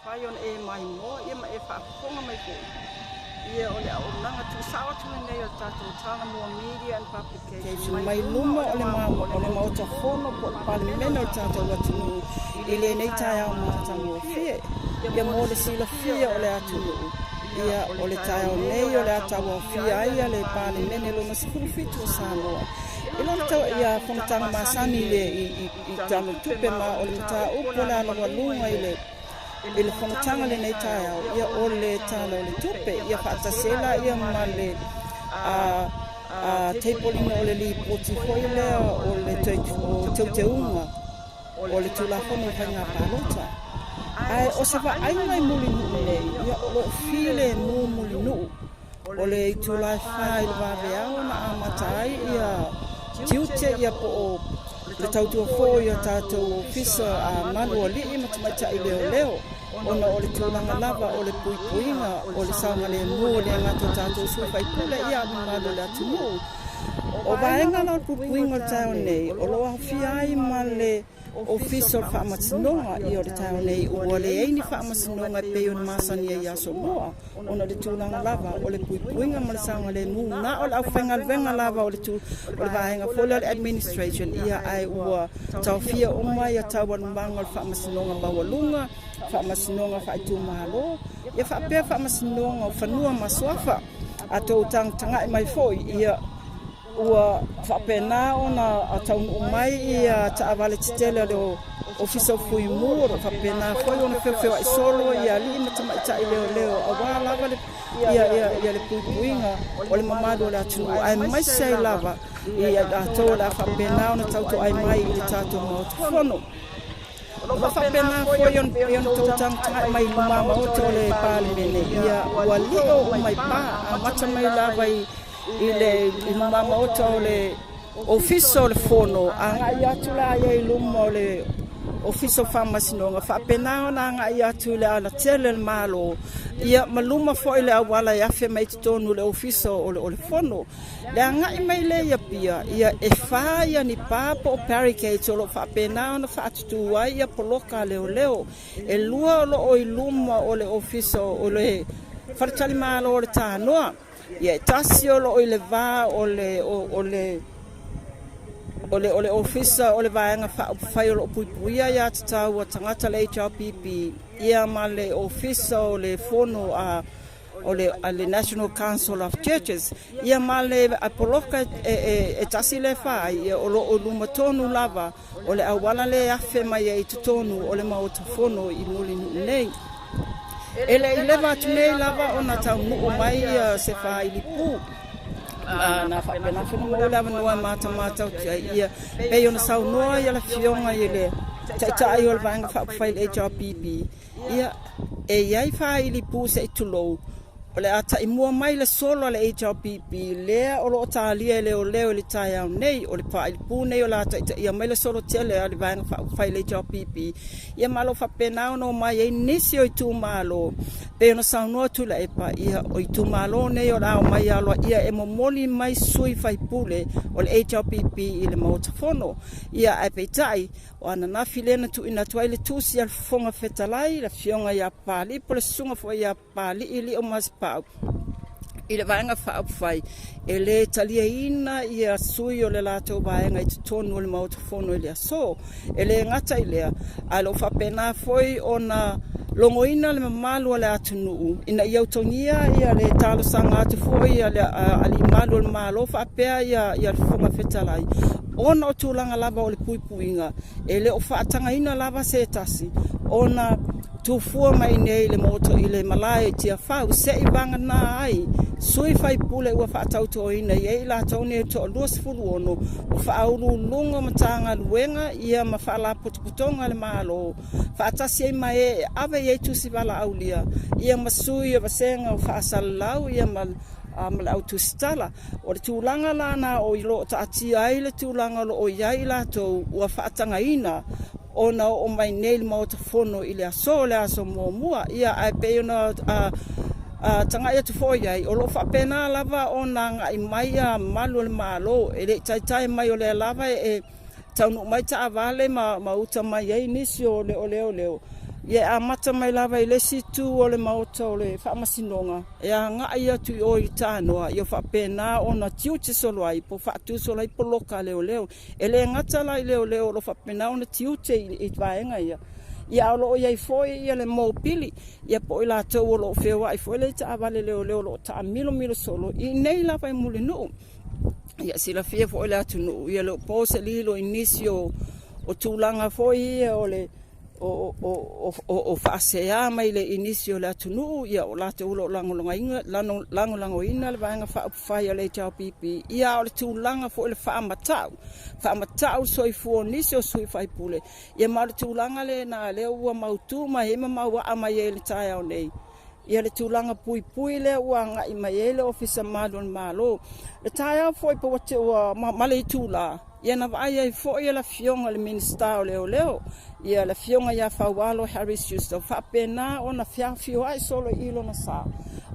Mafai ona e maimoa ia ma e faafofoga mai foi ia o le auaunaga tuusao atu lenei o le tatou Talomua Media and Publication mai luma o le o le Maota Fono po o le Palemene o le tatou atunuu i lenei taeao matagofie. Ia mo le silafia o le atunuu, ia o le taeao nei o le a tauaofia ai le Palemene lona 17 o Samoa i lona tau ia fonotaga masani i le i Tala o le Tupe, ma o le mataupu o le a laualuga i le fonotaga lenei taeao, ia o le Tala o le Tupe, ia faatasi ai laia ma le table ina o le lipoti foi lea o le teuteuga o le Tulafono o Faiga Palota. Ae o se vaaiga i Mulinuu nei, ia o loo filemu Mulinuu. O le itula e 4 i le vaveao na amata ai ia tiute ia po o le tautua foi ia tatou ofisa a malu alii ma tamaitai leoleo, ona o le tulaga lava o le puipuiga o le saogalemu o le gata o tatou sui faipule ia mamalu o le atunuu. O vaega la o le puipuiga o le taeao nei o lo o aofia ai ma le Ofisa o le Faamasinoga. Ia o le taeao nei ua leai ni faamasinoga e pei ona masani ai i aso lua, ona o le tulaga lava o le puipuiga ma le saogalemu, na o le aufaigaluega lava o le tu o le vaega foi lea o le administration, ia ae ua taofia uma ia taualumaga o le faamasinoga maualuga, faamasinoga faaitumalo, ia faapea faamasinoga o fanua ma suafa. A tou tagatagai mai foi, ia ua faapena ona taunuu mai ia taavale tetele a le Ofisa o Fuimu, o lo o faapena foi ona feofeoai solo ia alii ma tamaitai leoleo aua lava le ia le puipuiga o le mamalu o le atunuu, aemaise ai lava ia latou o le a faapena ona tautoai mai i le tatou Maota Fono. O lo faapena foi ona tou tagatagai mai i luma maota o le Palemene, ia ua lio uma i pa, amata mai lava i le luma maota o le Ofisa o le Fono, agai atu la ia i luma o le Ofisa o Faamasinoga, faapena ona agai atu i le alatele o le Malo, ia ma luma foi le auala e afe mai totonu o le Ofisa o le Fono. Le agai mai lea i Apia, ia e 4 ia ni pa po o barricades o lo o faapena ona faatutu ai ia poloka a leoleo. E 2 o lo o i luma o le Ofisa o le Faletalimalo o le Tanoa, ia e 1 o lo o i le va o le Ofisa o le Vaega Faaupufai o lo o Puipuia Ia Tatau a Tagata, le HRPP, ia ma le Ofisa o le Fono a o le National Council of Churches, ia ma le poloka e 1 le fa ai, ia o lo o luma tonu lava o le auala le afe mai ai i totonu o le Maota Fono i Mulinuu nei. E le i leva atu nei lava ona taunuu mai ia se failipu na faapena foi ona maua le avanoa e matamatauti ai, ia pei ona saunoa ia le afioga i le Taitai o le Vaega Faaupufai le HRPP, ia e i ai failipu se i tulou o le a taimua mai le solo a le HRPP lea o lo o talia e leoleo i le taeao nei. O le failipu nei o le a taitaia mai le solo tele a le Vaega Faaupufai le HRPP, ia ma lo faapena ona omai ai nisi o itumalo pei ona saunoa Tuilaepa. Ia o itumalo nei o le a omai aloaia e momoli mai sui faipule o le HRPP i le Maota Fono. Ia ae peitai o ananafi lea na tuuina atu ai le tusi a le Fofoga Fetalai, le afioga ia Papalii po le susuga foi ia Papalii Lio Masepau i le Vaega Faaupufai, e le taliaina ia sui o le latou vaega i totonu o le Maota Fono i le aso. E le gata i lea, ae lo faapena foi ona logoina le mamalu o le atunuu ina ia utagia ia le talosaga atu foi a le alii malu o le Malo faapea ia le Fofoga Fetalai, ona o tulaga lava o le puipuiga e le o faatagaina lava se tasi ona tufua mai nei le moto i le malae i Tiafau, se'i vagana ai sui faipule ua faatautoina i ai latou nei toa 26 o faauluuluga o Matagaluega ia ma faalapotopotoga a le Malo, faatasi ai ma e ave i ai tusi valaaulia, ia ma sui o vasega o faasalalau ia ma le au tusitala. O le tulaga lana o i lo o taatia ai le tulaga o lo o i ai latou ua faatagaina ona oo mai nei le Maota Fono i le aso, le aso muamua. Ia ae pei ona tagai atu foi ai, o lo o faapena lava ona agai mai ia malu o le Malo. E le i taitai mai o lea lava e taunuu mai taavale ma uta mai ai nisi o leoleo. Ia e amata mai lava i le isi itu o le Maota o le Faamasinoga e agai atu i o i Tanoa, ia faapena ona tiute solo ai po o faatu solo ai poloka a leoleo. E le gata la i leoleo o lo o faapena ona tiute i vaega ia, ia a o lo o i ai foi le mopili, ia po o i latou o lo o feoai foi lea i taavale leoleo o lo o taamilomilo solo i inei lava i Mulinuu. Ia silafia foi e le atunuu, ia e le o po se lilo i nisi o tulaga foi ia o le faasea mai i nisi o le atunuu, ia o latou o lo o lagolagoina le Vaega Faaupufai a le HRPP, ia a o le tulaga foi o le faamatau, faamatau le soifua o nisi o sui usufono, ia ma o le tulaga lena lea ua mautu mai ai ma mauaa mai ai i le taeao nei le tulaga puipui lea ua agai mai ai le Ofisa Malu o le Malo. O le taeao foi ma le itula, ia na vaai ai foi le Afioga i le Minisita o Leoleo, le Afioga ia Faualo Harry Schuster, ua faapena ona feafioai solo i lona sa.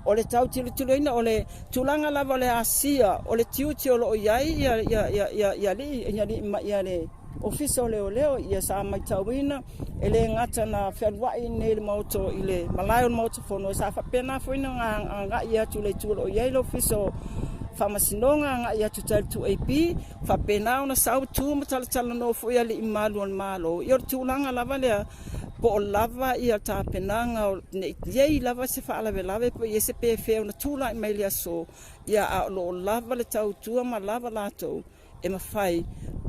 O le tau tilotilo o le tulaga lava o le asia o le tiute o lo o i ai alii ma le Ofisa o Leoleo. Ia sa matauina e le gata na fealuai i inei i le Maota i le malae o le Maota Fono, sa faapena foi ona agai atu i le itu o lo o i ai le Ofisa o Faamasinoga, agai atu i tai i le 2AP, faapena ona sau tu ma talatalanoa foi alii mamalu o le Malo. Ia o le tulaga lava lea po o lava tapenaga ne i i ai lava se faalavelave po o i ai se pefea ona tulai mai i le aso, ia a o lo o lava le tautua ma lava latou e mafai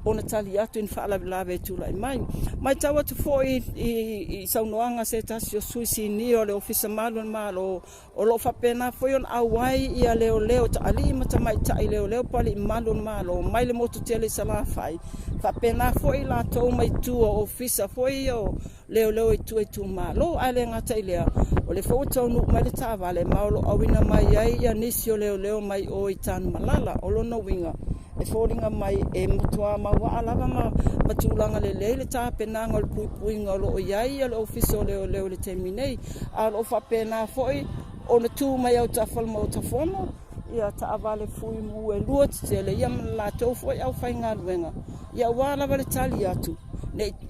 ona tali atu i ni faalavelave e tulai mai. E matau atu foi i saunoaga a se tasi o sui sinia o le Ofisa Malu o le Malo, o lo o faapena foi ona auai leoleo, alii ma tamaitai leoleo po o alii mamalu o le Malo mai le motu tele i Salafai, faapena foi latou mai tua o ofisa foi ia o leoleo i tua i itumalo. Ae le gata i lea, o lea foi ua taunuu mai le taavale ma o lo o auina mai ai nisi o leoleo mai o i Tanumalala. O lona uiga, e foliga mai e matua mauaa lava ma tulaga lelei le tapenaga o le puipuiga o lo o i ai le Ofisa o Leoleo i le taimi nei. A o lo o faapena foi ona tu mai autafa o le Maota Fono ia taavale fuimu e lua tetele ia ma le latou foi aufaigaluega, ia aua lava le tali atu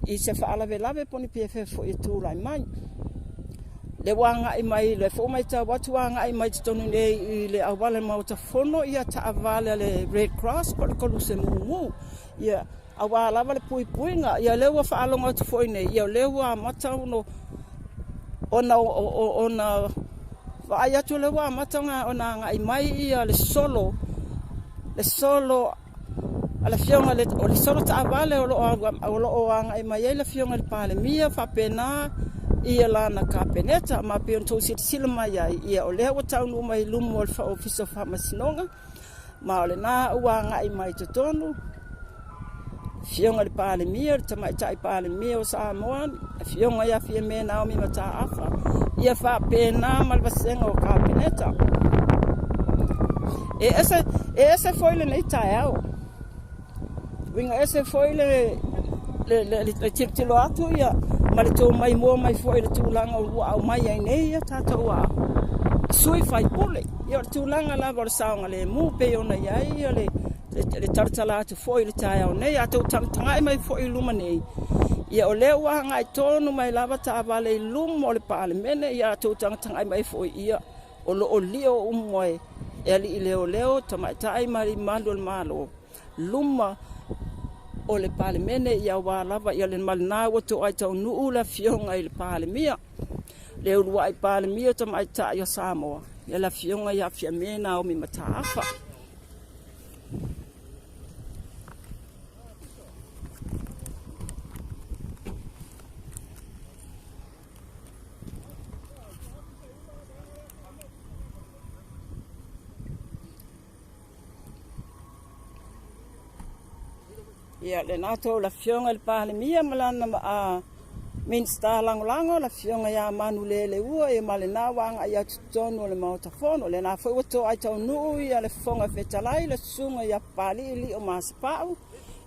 i se faalavelave po o ni pefea foi e tulai mai. Lea ua agai mai, lea foi ua matau atu ua agai mai totonu nei i le auala o le Maota Fono ia taavale a le Red Cross po o le Koluse Mumu, ia aua lava le puipuiga. Ia lea ua faalogo atu foi nei, ia o lea ua amata ona vaai atu o lea ua amata ona agai mai ia le solo a le afioga o le solo taavale o lo o agai mai ai le Afioga i le Palemia faapena ia lana Kapeneta. Ma pei ona outou silasila mai ai, ia o lea ua taunuu mai i luma o le Ofisa o Faamasinoga, ma o lena ua agai mai totonu Afioga i le Palemia, le Tamaitai Palemia o Samoa, Afioga ia Fiame Naomi Mataafa, ia faapena ma le vasega o Kapeneta. E ese foi lenei taeao, uiga ese foi le tilotilo atu ia ma le tou maimoa mai foi i le tulaga ua aumai ai nei ia tatou sui usufono. Ia o le tulaga lava o le saogalemu pei ona i ai le talatala atu foi i le taeao nei. A outou tagatagai mai foi i luma nei, ia o lea ua agai tonu mai lava taavale i luma o le Palemene. Ia a outou tagatagai mai foi, ia o lo o lio uma e alii leoleo, tamaitai ma alii mamalu o le Malo luma o le Palemene, ia aua lava ia le ma lena ua toai taunuu le Afioga i le Palemia, le uluai Palemia tamaitai o Samoa, ia le Afioga ia Fiame Naomi Mataafa. Ia, lena tou le Afioga i le Palemia ma lana Minisita Lagolago, le Afioga ia Manuleleua, ia ma lena ua agai atu i totonu o le Maota Fono. Lena foi ua toai taunuu ia le Fofoga Fetalai, le Susuga ia Papalii Lio Masepau,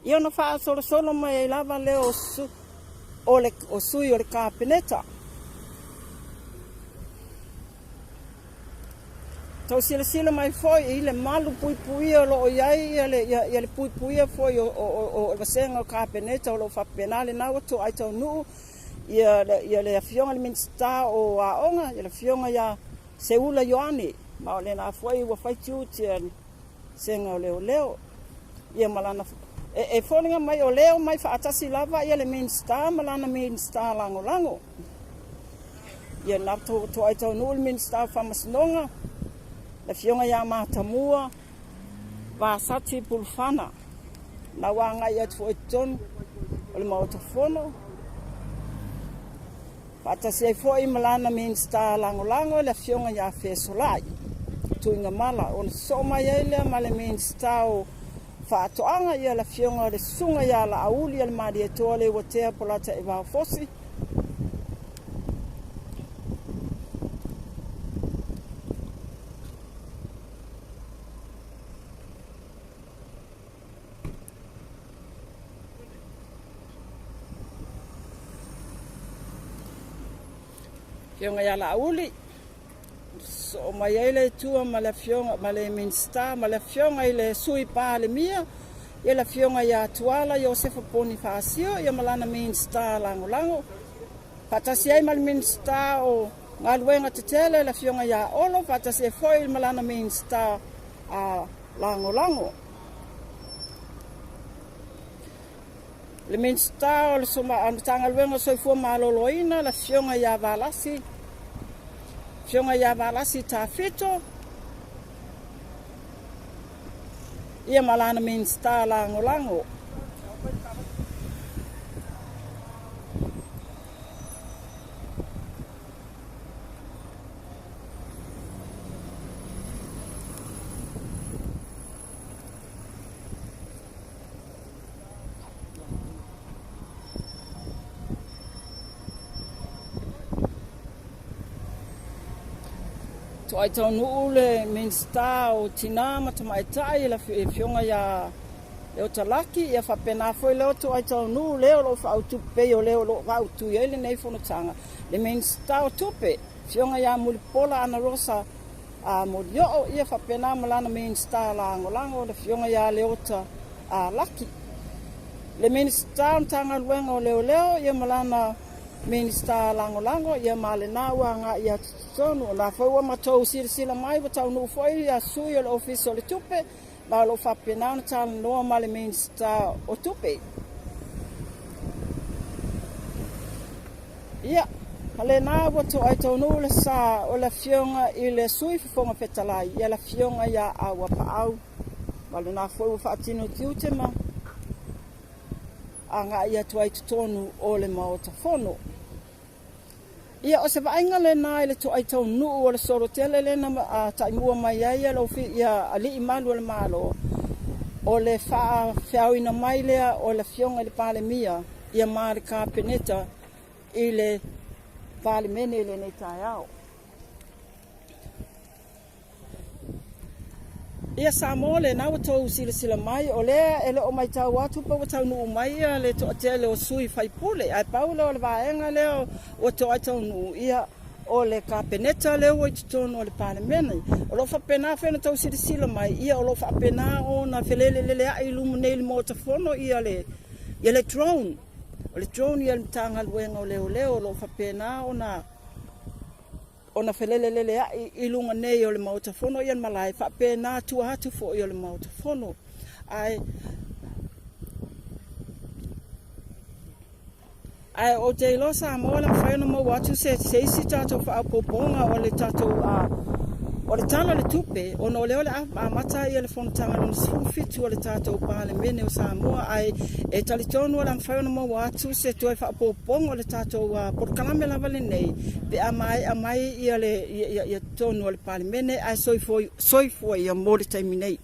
ia ona faasolosolo mai ai lava lea o sui o le Kapeneta. Tau silasila mai foi i le malu puipuia o lo o i ai ia le puipuia foi o le vasega o Kapeneta o lo o faapena lena ua toai taunuu Ia le Afioga i le Minisita o Aoga, le Afioga ia Seula Ioane, ma o lena foi ua fai tiute o le Vasega o Leoleo. Ia ma lana e foliga mai o lea mai faatasi lava ia le Minisita ma lana Minisita Lagolago. Ia na toai taunuu le Minisita o Faamasinoga, le Afioga ia Matamua Vasati Pulufana. Na ua agai atu foi i totonu o le Maota Fono, faatasi ai foi ma lana Minisita Lagolago, le Afioga ia Fesolai Tuigamala. Ona sosoo mai ai lea ma le Minisita o Faatoaga, ia le Afioga o le Susuga ia Laauli le Malietoa Leuatea Polataivao Fosi. Afioga ia Laauli, sosoo mai ai le Atua ma le Afioga ma le Minisita ma le Afioga i le Sui Palemia, ia le Afioga ia Tuala Iosefa Ponifasio, ia ma lana Minisita Lagolago. Faatasi ai ma le Minisita o Galuega Tetele, le Afioga ia Olo, faatasi ai foi ma lana Minisita Lagolago. Le Minisita o le Matagaluega o Soifua Maloloina, le Afioga ia Valasi, Afioga ia Valasi Tafito, ia ma lana Minisita Lagolago. Toai taunuu le Minisita o Tina ma Tamaitai, le Afioga ia Leota Laki, ia faapena foi lea toai taunuu lea o lo o faautu pei o lea o lo o faautu ai lenei fonotaga, le Minisita o Tupe, Afioga ia Mulipola Anarosa Molioo, ia faapena ma lana Minisita Lagolago, le Afioga ia Leota Laki. Le Minisita o Matagaluega o Leoleo, ia ma lana Minisita Lagolago, ia ma lena ua agai atu totonu. O la foi ua matou silasila mai ua taunuu foi ia sui o le Ofisa o le Tupe, ma o lo o faapena ona talanoa ma le Minisita o Tupe. Ia, ma lena ua toai taunuu le sa o le Afioga i le Sui Fofoga Fetalai, ia le Afioga ia Auapaau, ma lena foi ua faatino tiute ma agai atu ai totonu o le Maota Fono. Ia, o se vaaiga lena i le toai taunuu o le solo tele lena taimua mai ai ia alii malu o le Malo, o le faafeaoina mai lea o le Afioga i le Palemia ia ma le Kapeneta i le Palemene i lenei taeao. Ia Samoa, lena ua tou silasila mai, o lea e le o matau atu pe ua taunuu mai ia le toatele o sui faipule, ae pau lea o le vaega lea ua toai taunuu, ia o le Kapeneta lea ua i totonu o le Palemene. O lo o faapena foi ona tou silasila mai, ia o lo o faapena ona feleleleleai i luma nei i le Maota Fono ia le drone. O le drone ia le Matagaluega o Leoleo o lo o faapena ona feleleleleai i luga nei o le Maota Fono ia le malae faapena tua atu foi o le Maota Fono. Ae ou te iloa Samoa le mafai ona maua atu se isi tatou faaopoopoga o le tatou o le Tala o le Tupe, ona o lea o le a amata ia le fonotaga lona 17 o le tatou Palemene o Samoa, ae e talitonu o le a mafai ona maua atu se toe faaopoopoga o le tatou polokalame lava lenei pe a maea mai ia le ia totonu o le Palemene, ae soifua ia mo le taimi nei.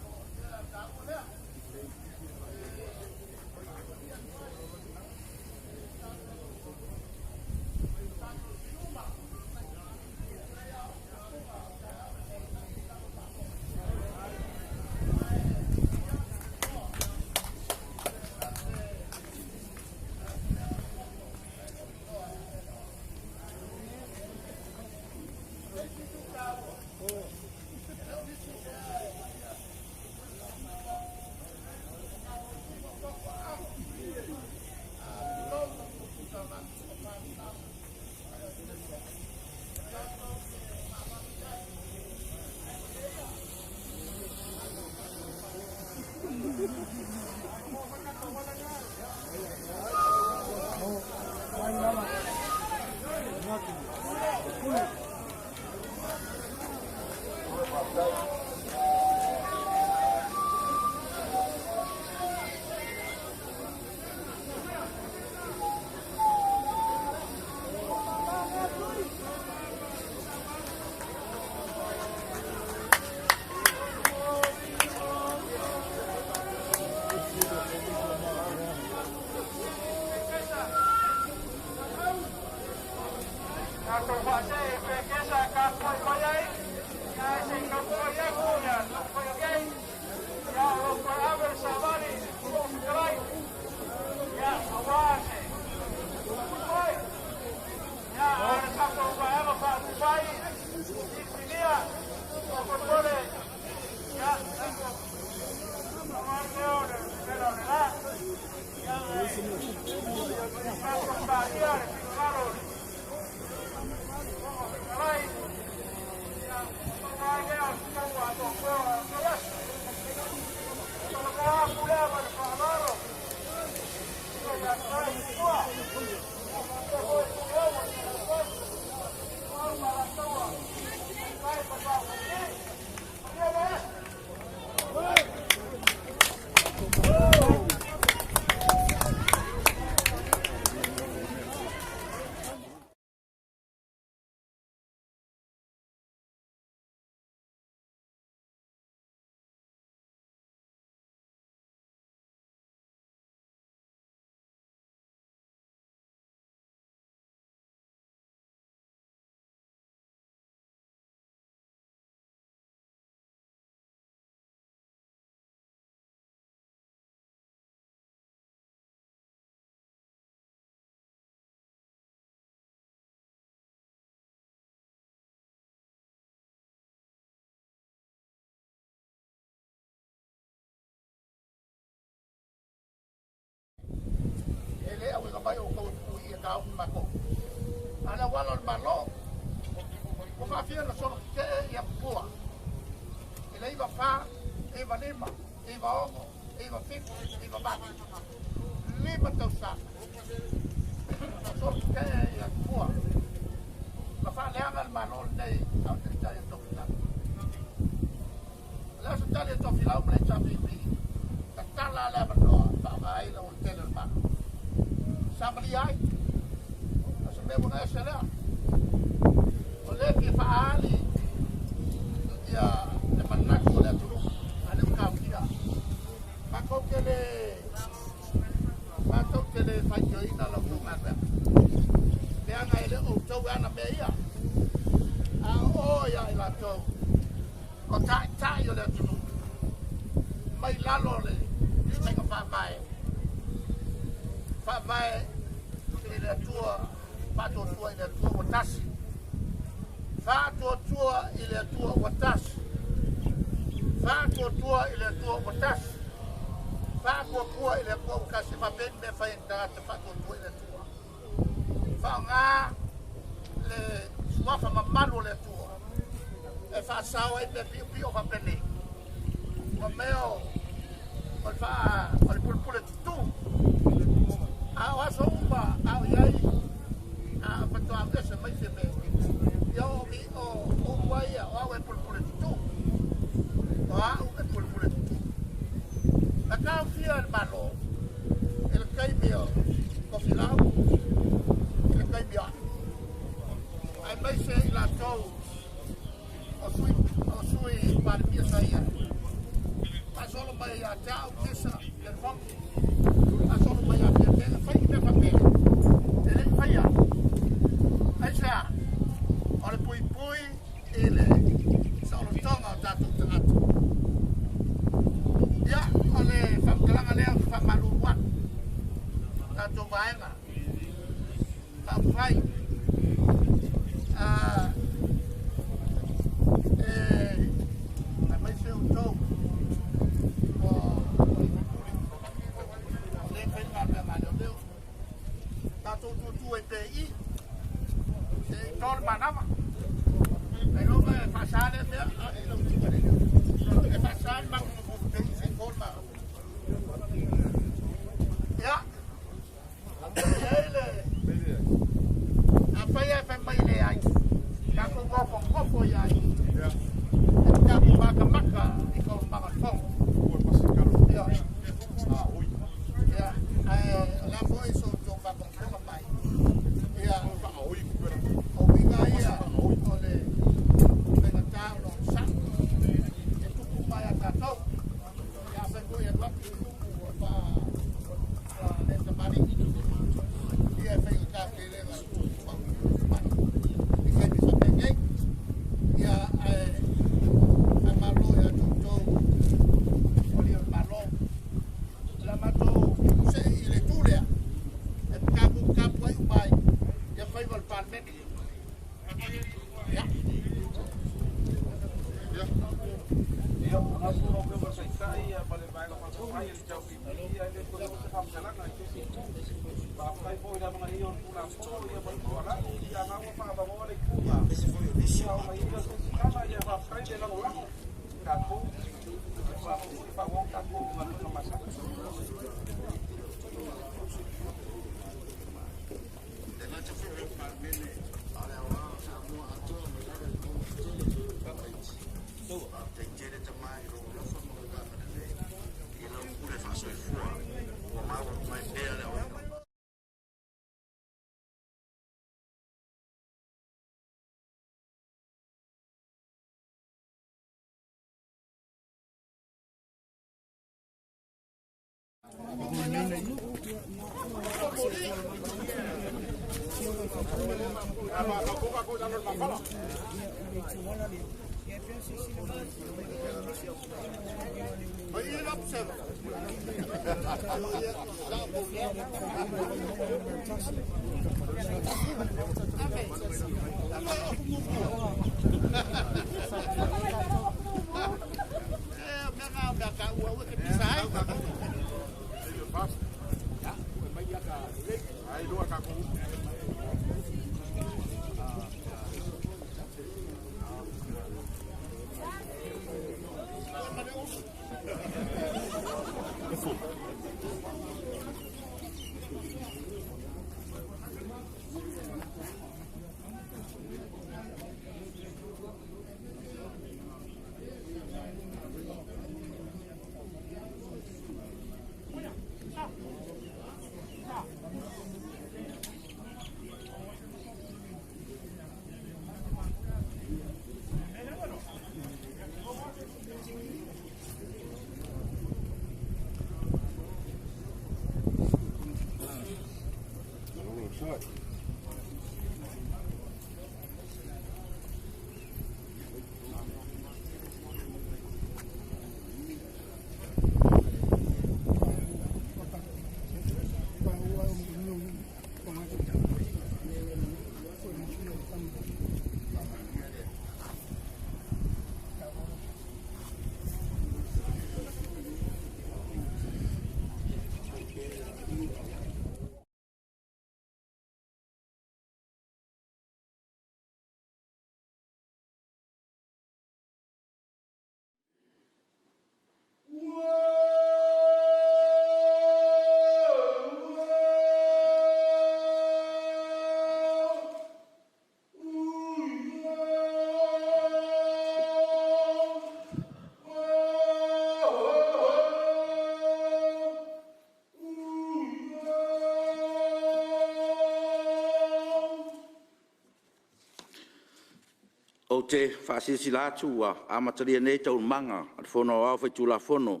Ou te faasilasila atu ua amatalia nei Taualumaga a le Fono Aoao Faitulafono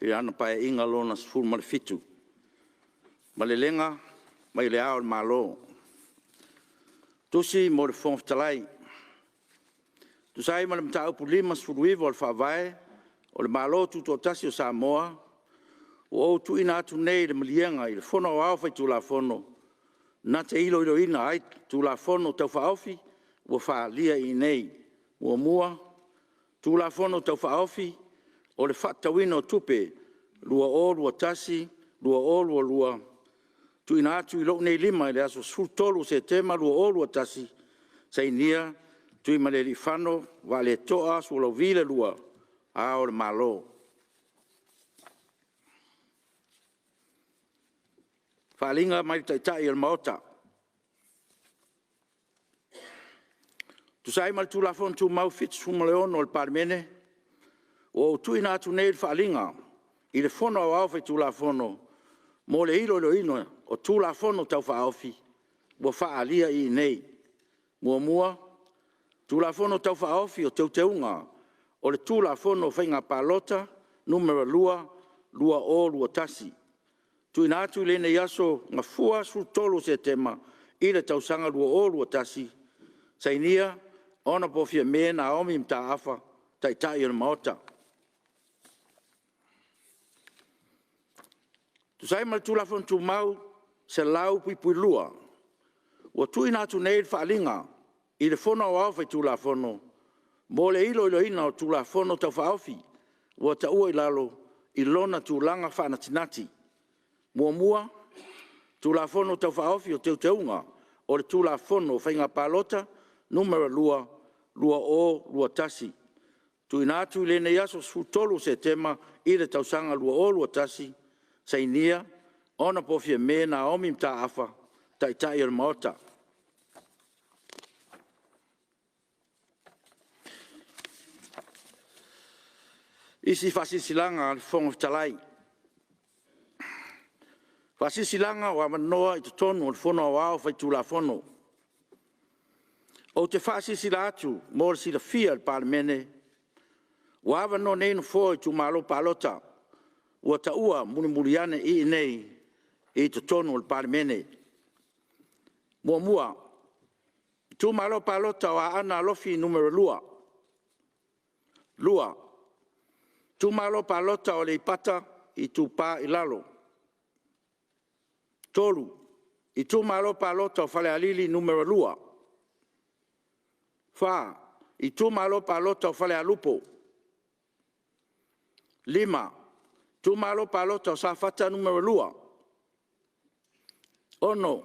i lana Paeaiga Lona XVII. Malelega mai Le Ao o le Malo. Tusi mo le Fofoga Fetalai. E tusa ai ma le Mataupu 59 o le Faavae o le Malo Tutoatasi o Samoa, ua ou tuuina atu nei le Maliega i le Fono Aoao Faitulafono na te iloiloina ai Tulafono Tau Faaofi ua faaalia i inei: 1. Tulafono Tau Faaofi o le Faatatauina o Tupe 2021/2022, TUUINA ATU i lou nei Lima i le aso 13 o Setema 2021 Sainia: Tuimalealiifano Vaaleto'a Sualauvi II, Ao o Le Malo. Faaaliga mai le Taitai o le Maota. E tusa ai ma le Tulafono Tumau 76 a le Palemene, ua ou tuuina atu nei le Faaaliga i le Fono Aoao Faitulafono mo le iloiloina o Tulafono Tau Faaofi ua faaalia i inei: 1. Tulafono Tau Faaofi o Teuteuga o le Tulafono o Faiga Palota Nu.2 2021. TUUINA ATU i lenei aso Gafua 13 o Setema i le tausaga 2021. Sainia: Hon Fiame Naomi Mataafa, Taitai o le Maota. E tusa ai ma le Tulafono Tumau 102, ua tuuina atu nei le Faaaliga i le Fono Aoao Faitulafono mo le iloiloina o Tulafono Tau Faaofi ua taua i lalo i lona tulaga faanatinati: 1. Tulafono Tau Faaofi o Teuteuga o le Tulafono o Faiga Palota Nu.2 2021. TUUINA ATU i lenei aso 13 o Setema i le tausaga 2021. Sainia: Hon Fiame Naomi Mataafa, Taitai o le Maota. Isi Faasilasilaga a le Fofoga Fetalai. FAASILASILAGA O AVANOA I TOTONU O LE FONO AOAO FAITULAFONO. Ou te faasilasila atu mo le silafia e le Palemene, ua avanoa nei Nofoa o itumalo palota ua taua mulimuli ane i inei i totonu o le Palemene. 1. Itumalo Palota o Aana Alofi Nu.2. 2. Itumalo Palota o Aleipata Itupa i Lalo. 3. Itumalo Palota o Falealili Nu.2. 4. Itumalo Palota o Falealupo. 5. Itumalo Palota o Safata Nu.2. 6.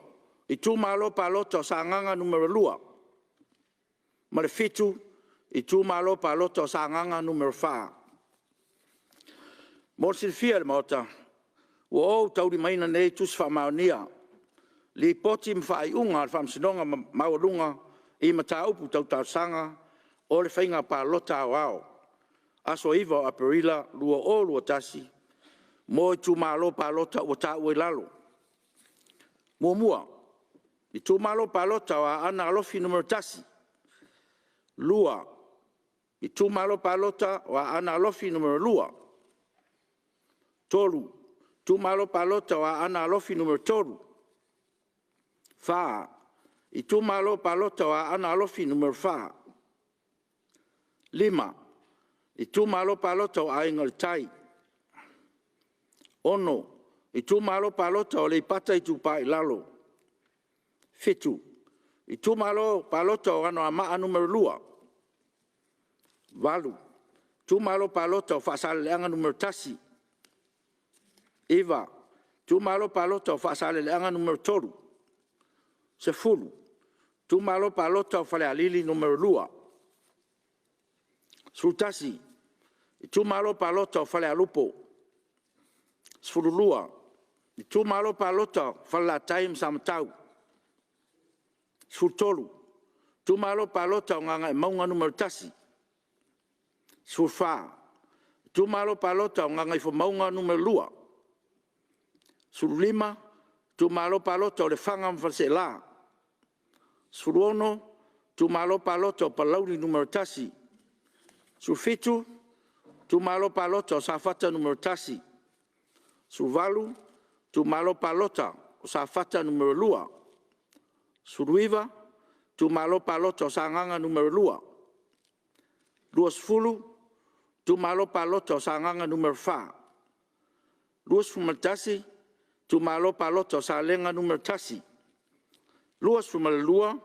Itumalo Palota o Sagaga Nu.2. Ma le 7. Itumalo Palota o Sagaga Nu.4. Mo le silafia e le Maota, ua ou taulimaina nei Tusi Faamaonia, Lipoti ma Faaiuga a le Faamasinoga Maualuga i Mataupu Tau Talosaga o le Faiga Palota Aoao, aso 9 o Aperila 2021 mo itumalo palota ua taua i lalo: 1. Itumalo Palota o Aana Alofi Nu.1. 2. Itumalo Palota o Aana Alofi Nu.2. 3. Itumalo Palota o Aana Alofi Nu.3. 4. Itumalo Palota o Aana Alofi Nu.4. 5. Itumalo Palota o Aiga i le Tai. 6. Itumalo Palota o Aleipata Itupa i Lalo. 7. Itumalo Palota o Anoamaa Nu.2. 8. Itumalo Palota o Faasaleleaga Nu.1. 9. Itumalo Palota o Faasaleleaga Nu.3. 10. Itumalo Palota o Falealili Nu.2. 11. Itumalo Palota o Falealupo. 12. Itumalo Palota o Falelatai ma Samatau. 13. Itumalo Palota o Gagaemauga Nu.1. 14. Itumalo Palota o Gagaifomauga Nu.2. 15. Itumalo Palota o Lefaga ma Faleaseela. 16. Itumalo Palota o Palauli Nu.1. 17. Itumalo Palota o Safata Nu.1. 18. Itumalo Palota o Safata Nu.2. 19. Itumalo Palota o Sagaga Nu.2. 20. Itumalo Palota o Sagaga Nu.4. 21. Itumalo Palota o Salega Nu.1. 22.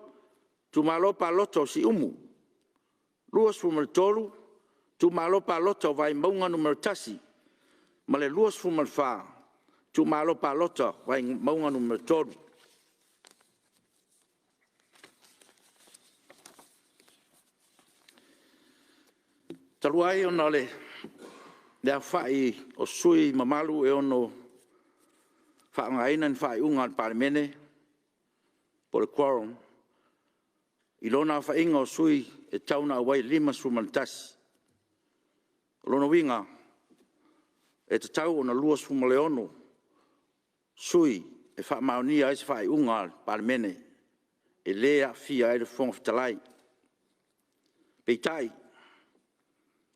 Itumalo Palota o Siumu. 23. Itumalo Palota o Vaimauga Nu.1. Ma le 24. Itumalo Palota o Vaimauga Nu.3. Talu ai ona o le aofai o sui usufono mamalu e ono faaaogaina ni faaiuga a le Palemene po o le quorum, i lona aofaiga o sui usufono e tatau ona auai e 51. O lona uiga, e tatau ona 26 sui usufono e faamaonia ai se faaiuga a le Palemene, e le aofia ai le Fofoga Fetalai. Peitai,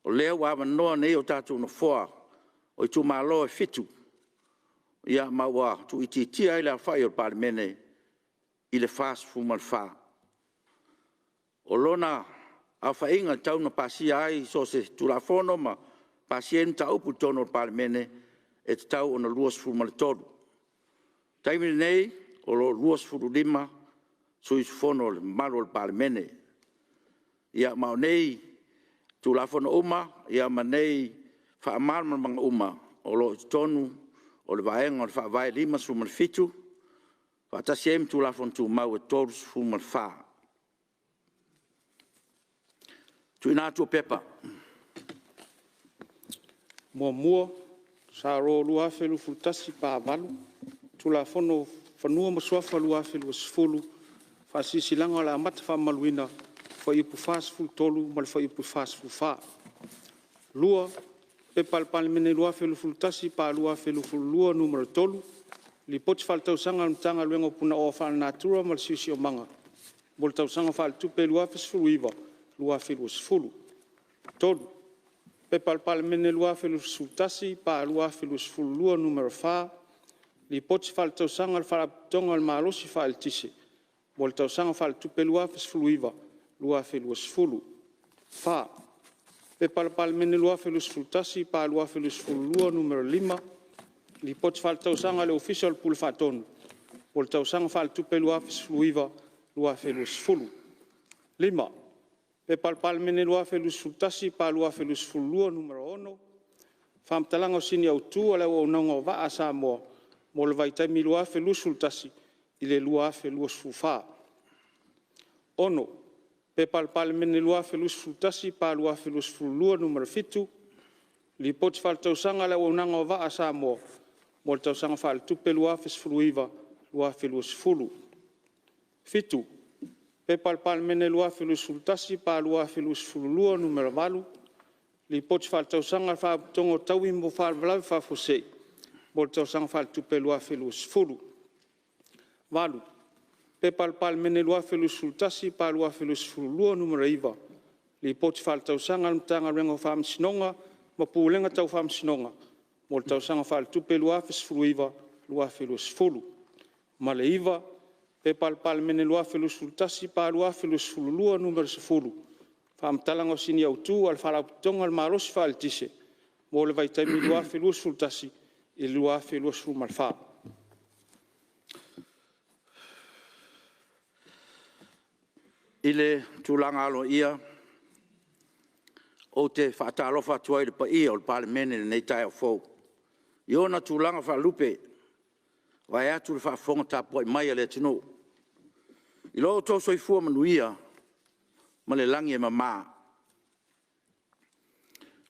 o lea ua avanoa nei o tatou nofoa o itumalo e 7, ia ma ua tuuitiitia ai le aofai o le Palemene i le 44. O lona aofaiga e tatau ona pasia ai so o se Tulafono ma pasia ai ni mataupu i totonu o le Palemene, e tatau ona 23. O le taimi lenei, o lo o 25 sui usufono o le mamalu o le Palemene. Ia ma o nei Tulafono uma ma nei faamalamalamaga uma, o lo o i totonu o le Vaega o le Faavae 57, faatasi ai ma Tulafono Tumau e 34. TUUINA ATU o Pepa. 1. S.R 2021/8, Tulafono o Fanua ma Suafa 2020 – Faasilasilaga o le Amata Faamamaluina (Fuaiupu 43 ma le Fuaiupu 44). 2. P.P.2021/2022 Nu.3, Lipoti Faaletausaga a le Matagaluega o Punaoa Faalenatura ma le Siosiomaga mo le Tausaga Faaletupe 2019/2020. 3. P.P.2021/2022 Nu.4, Lipoti Faaletausaga a le Faalapotopotoga o le Malosi Faaeletise mo le Tausaga Faaletupe 2019/2020. 4. P.P.2021/2022 Nu.5, Lipoti Faaletausaga a le Ofisa o le Pule Faatonu mo le Tausaga Faaletupe 2019/2020. 5. P.P.2021/2022 Nu.6, Faamatalaga o Sini Autu a le Auaunaga o Vaa a Samoa mo le vaitaimi 2021-2024. 6. P.P.2021/2022 Nu.7, Lipoti Faaletausaga a le Auaunaga o Vaa a Samoa mo le Tausaga Faaletupe 2019/2020. 7. P.P.2021/2022 Nu.8, Lipoti Faaletausaga a le Faalapotopotoga o Taui mo Faalavelave Faafuasei mo le Tausaga Faaletupe 2020. 8. P.P.2021/2022 Nu.9, Lipoti Faaletausaga a le Matagaluega o Faamasinoga ma Pulega Tau Faamasinoga mo le Tausaga Faaletupe 2019/2020. Ma le 9. P.P.2021/2022 Nu.10, Faamatalaga o Sini Autu a le Faalapotopotoga o le Malosi Faaeletise mo le vaitaimi 2021-2024. I le tulaga aloaia, ou te faatalofa atu ai i le paia o le Palemene i lenei taeao fou i ona tulaga faalupe, vaeatu le faafofoga tapuai mai a le atunuu. I lo outou soifua manuia ma le lagi e mama.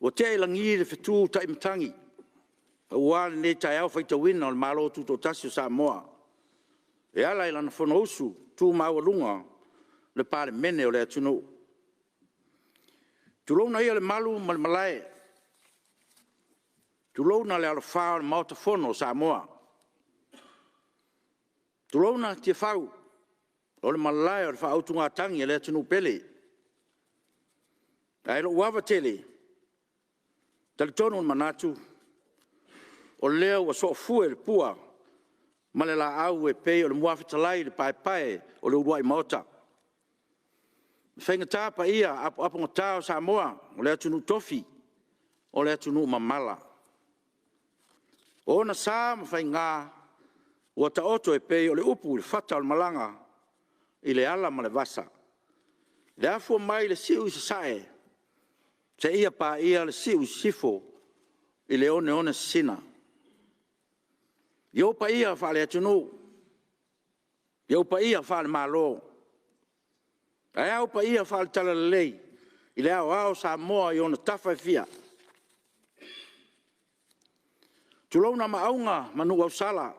Ua tea i lagi le fetu taimatagi aua lenei taeao faitauina o le Malo Tutoatasi o Samoa e ala i lana Fonousu tu maualuga, le Palemene o le atunuu. Tulouna ia le malu ma le malae, tulouna le alofā o le Maota Fono o Samoa. Tulouna Tiafau o le malae o le faautugatagi a le atunuu pele. Ae i lou ava tele, e talitonu le manatu, o lea ua soofue le pua ma le laau e pei o le muafetalai i le paepae o le uluai maota. E faigata paia apoapogata o Samoa, o le atunuu tofi, o le atunuu mamala. O ona sa ma faiga ua taoto e pei o le upu i le fata o le malaga i le ala ma le vasa, i le afua mai le siu i sasae seia paia le siu i sisifo i le oneone sisina. I ou paia faale-atunuu, i ou paia faale-Malo, ae a ou paia faale-Talalelei? i le aoao o Samoa i ona tafa e fia. Tulouna Maauga ma Nuuausala,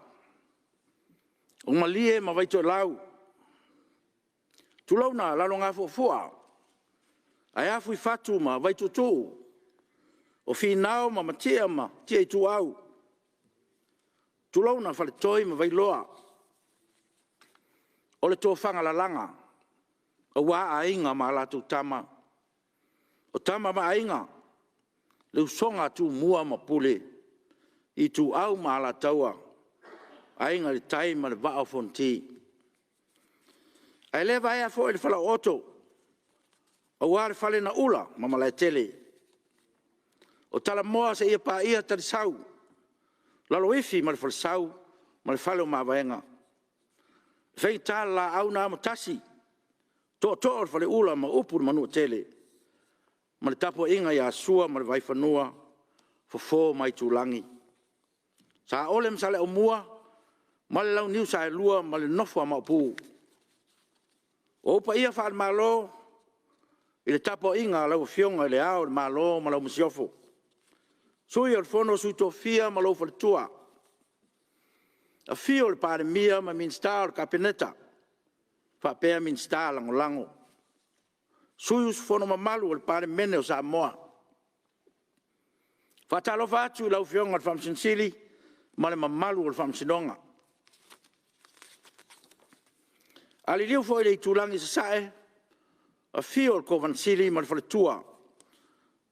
o Malie ma Vaitoelau, tulouna Lalogafuafua, ae a Fuifatu ma Vaituutuu, o Finao ma Matia ma Matia Ituau, tulouna Faletoi ma Vailoa. O le tofaga lalaga aua Aiga ma latou Tama, o Tama ma Aiga, le usoga a Tumua ma Pule, Ituau ma Alataua, Aiga i le Tai ma le Vaa o Fonoti. Ae le vaea foi le falaooto aua le fale na ula ma Malaetele, o Talamoa seia paia Talisau, Laloifi ma le Falesau ma le Fale o Mavaega. E faigata le Laau na Amotasi, Tootoo o le Faleula ma upu i le Manuatele ma le tapuaiga ia Sua ma le Vaifanua, Fofo ma Aitulagi, Saole ma Saleaaumua ma le Launiu Saelua ma le nofo a Maopu. O ou paia faale-Malo, i le tapuaiga a lau Afioga i Le Ao o le Malo ma lau Masiofo, Sui o le Fono a Sui Tofia ma lou faletua, afio le Palemia ma Minisita o le Kapeneta faapea Minisita Lagolago, sui usufono mamalu o le Palemene o Samoa. E faatalofa atu i lau Afioga i le Faamasino Sili ma le mamalu o le Faamasinoga. A liliu foi i le itulagi i Sasae, afio le Kovana Sili ma le faletua,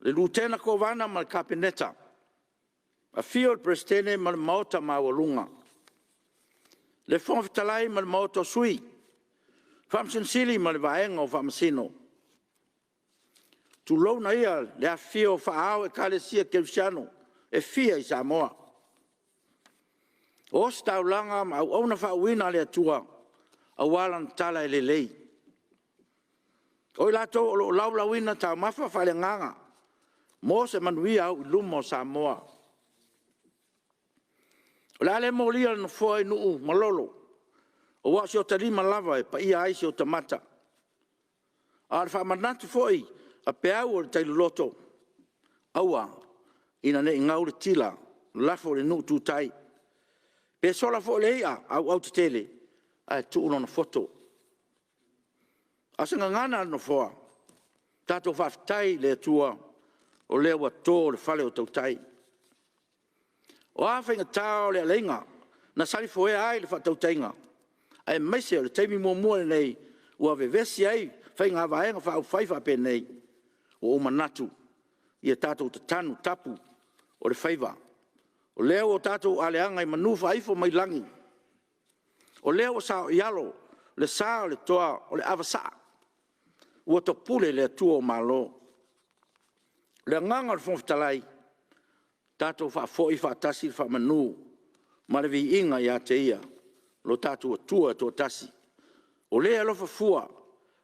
le Lutena Kovana ma le Kapeneta, afio le Peresetene ma le Maota maualuga, le Fofoga Fetalai ma le Maota o Sui, Faamasino Sili ma le Vaega o Faamasino. Tulouna ia le afifio o faaao o Ekalesia Kerisiano e fia i Samoa, o ositaulaga ma auauna faauuina a le Atua aua Lana tala e lelei. O i latou o lo o laulauina taumafa faaleagaga mo se manuia auiluma o Samoa. O le a le molia e le Nofoa i nuu malolo, aua o si ota lima lava e paia ai si ota mata. A o le faamanatu foi a peau o le tailoloto, aua ina ne i gau le tila, lafo i le nuu tu tai, pe sola foi le i'a auautetele ae tuu lona foto. A o se gagana a le Nofoa, tatou faafetai i le Atua o lea ua to le fale o tautai. O a faigata o le aleiga na salifoea ai le faatautaiga, aemaise o le taimi muamua lenei ua vevesi ai Faiga Vaega Faaupufai faapenei, ua ou manatu, ia tatou tatanu tapu o le faiva. O lea ua tatou aleaga i manu faaifo mai lagi, o lea ua saoialo le sa o le toa o le avasaa, ua topule le Atua o Malo. O le agaga o le Fofoga Fetalai, tatou faafoi faatasi le faamanu ma le viiga ia te Ia, lo tatou Atua e toatasi, o Le alofa fua,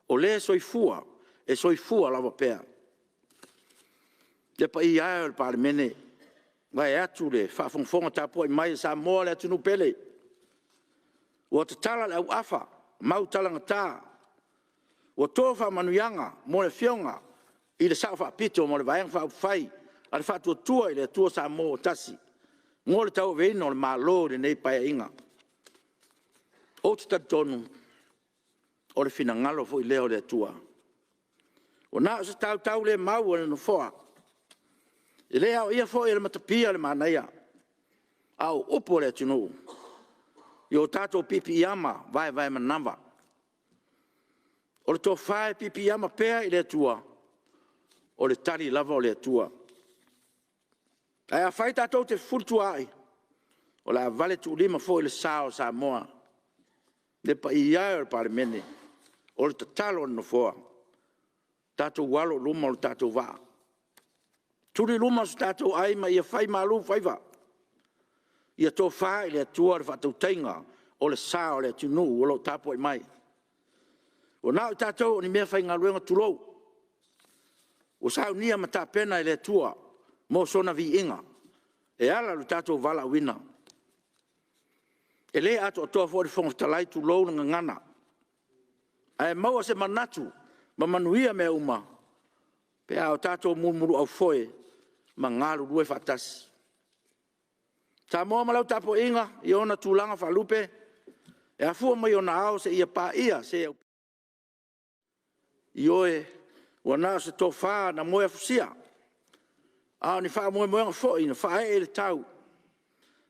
o Le soifua, e soifua lava pea. Le paia e o le Palemene, vaeatu le faafogafoga tapuai mai a Samoa le atunuu pele, ua tatala le auafa mau talagata, ua to faamanuiaga mo le Afioga i le Sao Faapito mo le Vaega Faaupufai a le Faatuatua i le Atua Samoa ua Tasi mo le tauaveina o le Malo i lenei Paeaiga. Ou te talitonu, o le finagalo foi lea o le Atua. Ua na o se tautaulemau a le Nofoa, e le aoaia foi e le matapia le manaia, a o upu a le atunuu, ia o tatou piipiiama vaevae manava. O le tofa e piipiiama pea i le Atua, o le tali lava o le Atua. Ae afai tatou te fefulituaai, o le a valetuulima foi le sa o Samoa. Le paia e o le Palemene, o le tatalo a le Nofoa, tatou alo i luma lo tatou vaa, tuli i luma so tatou ai ma ia faimalu faiva. Ia tofa i le Atua le faatautaiga o le sa o le atunuu o lo o tapuai mai. Ua na o tatou o ni meafaigaluega tulou, ua saunia ma tapena e le Atua mo sona viiga e ala i lo tatou valaauina. E le atoatoa foi le Fofoga Fetalai tulou le gagana, ae maua se manatu ma manuia mea uma pe a o tatou mulumuluaufoe ma galulue faatasi. Samoa ma lau tapuaiga i ona tulaga faalupe, e afua mai ona ao seia paia se Ioe, ua na o se tofa na moeafusia, a o ni faamoemoega foi na faaee i le tau,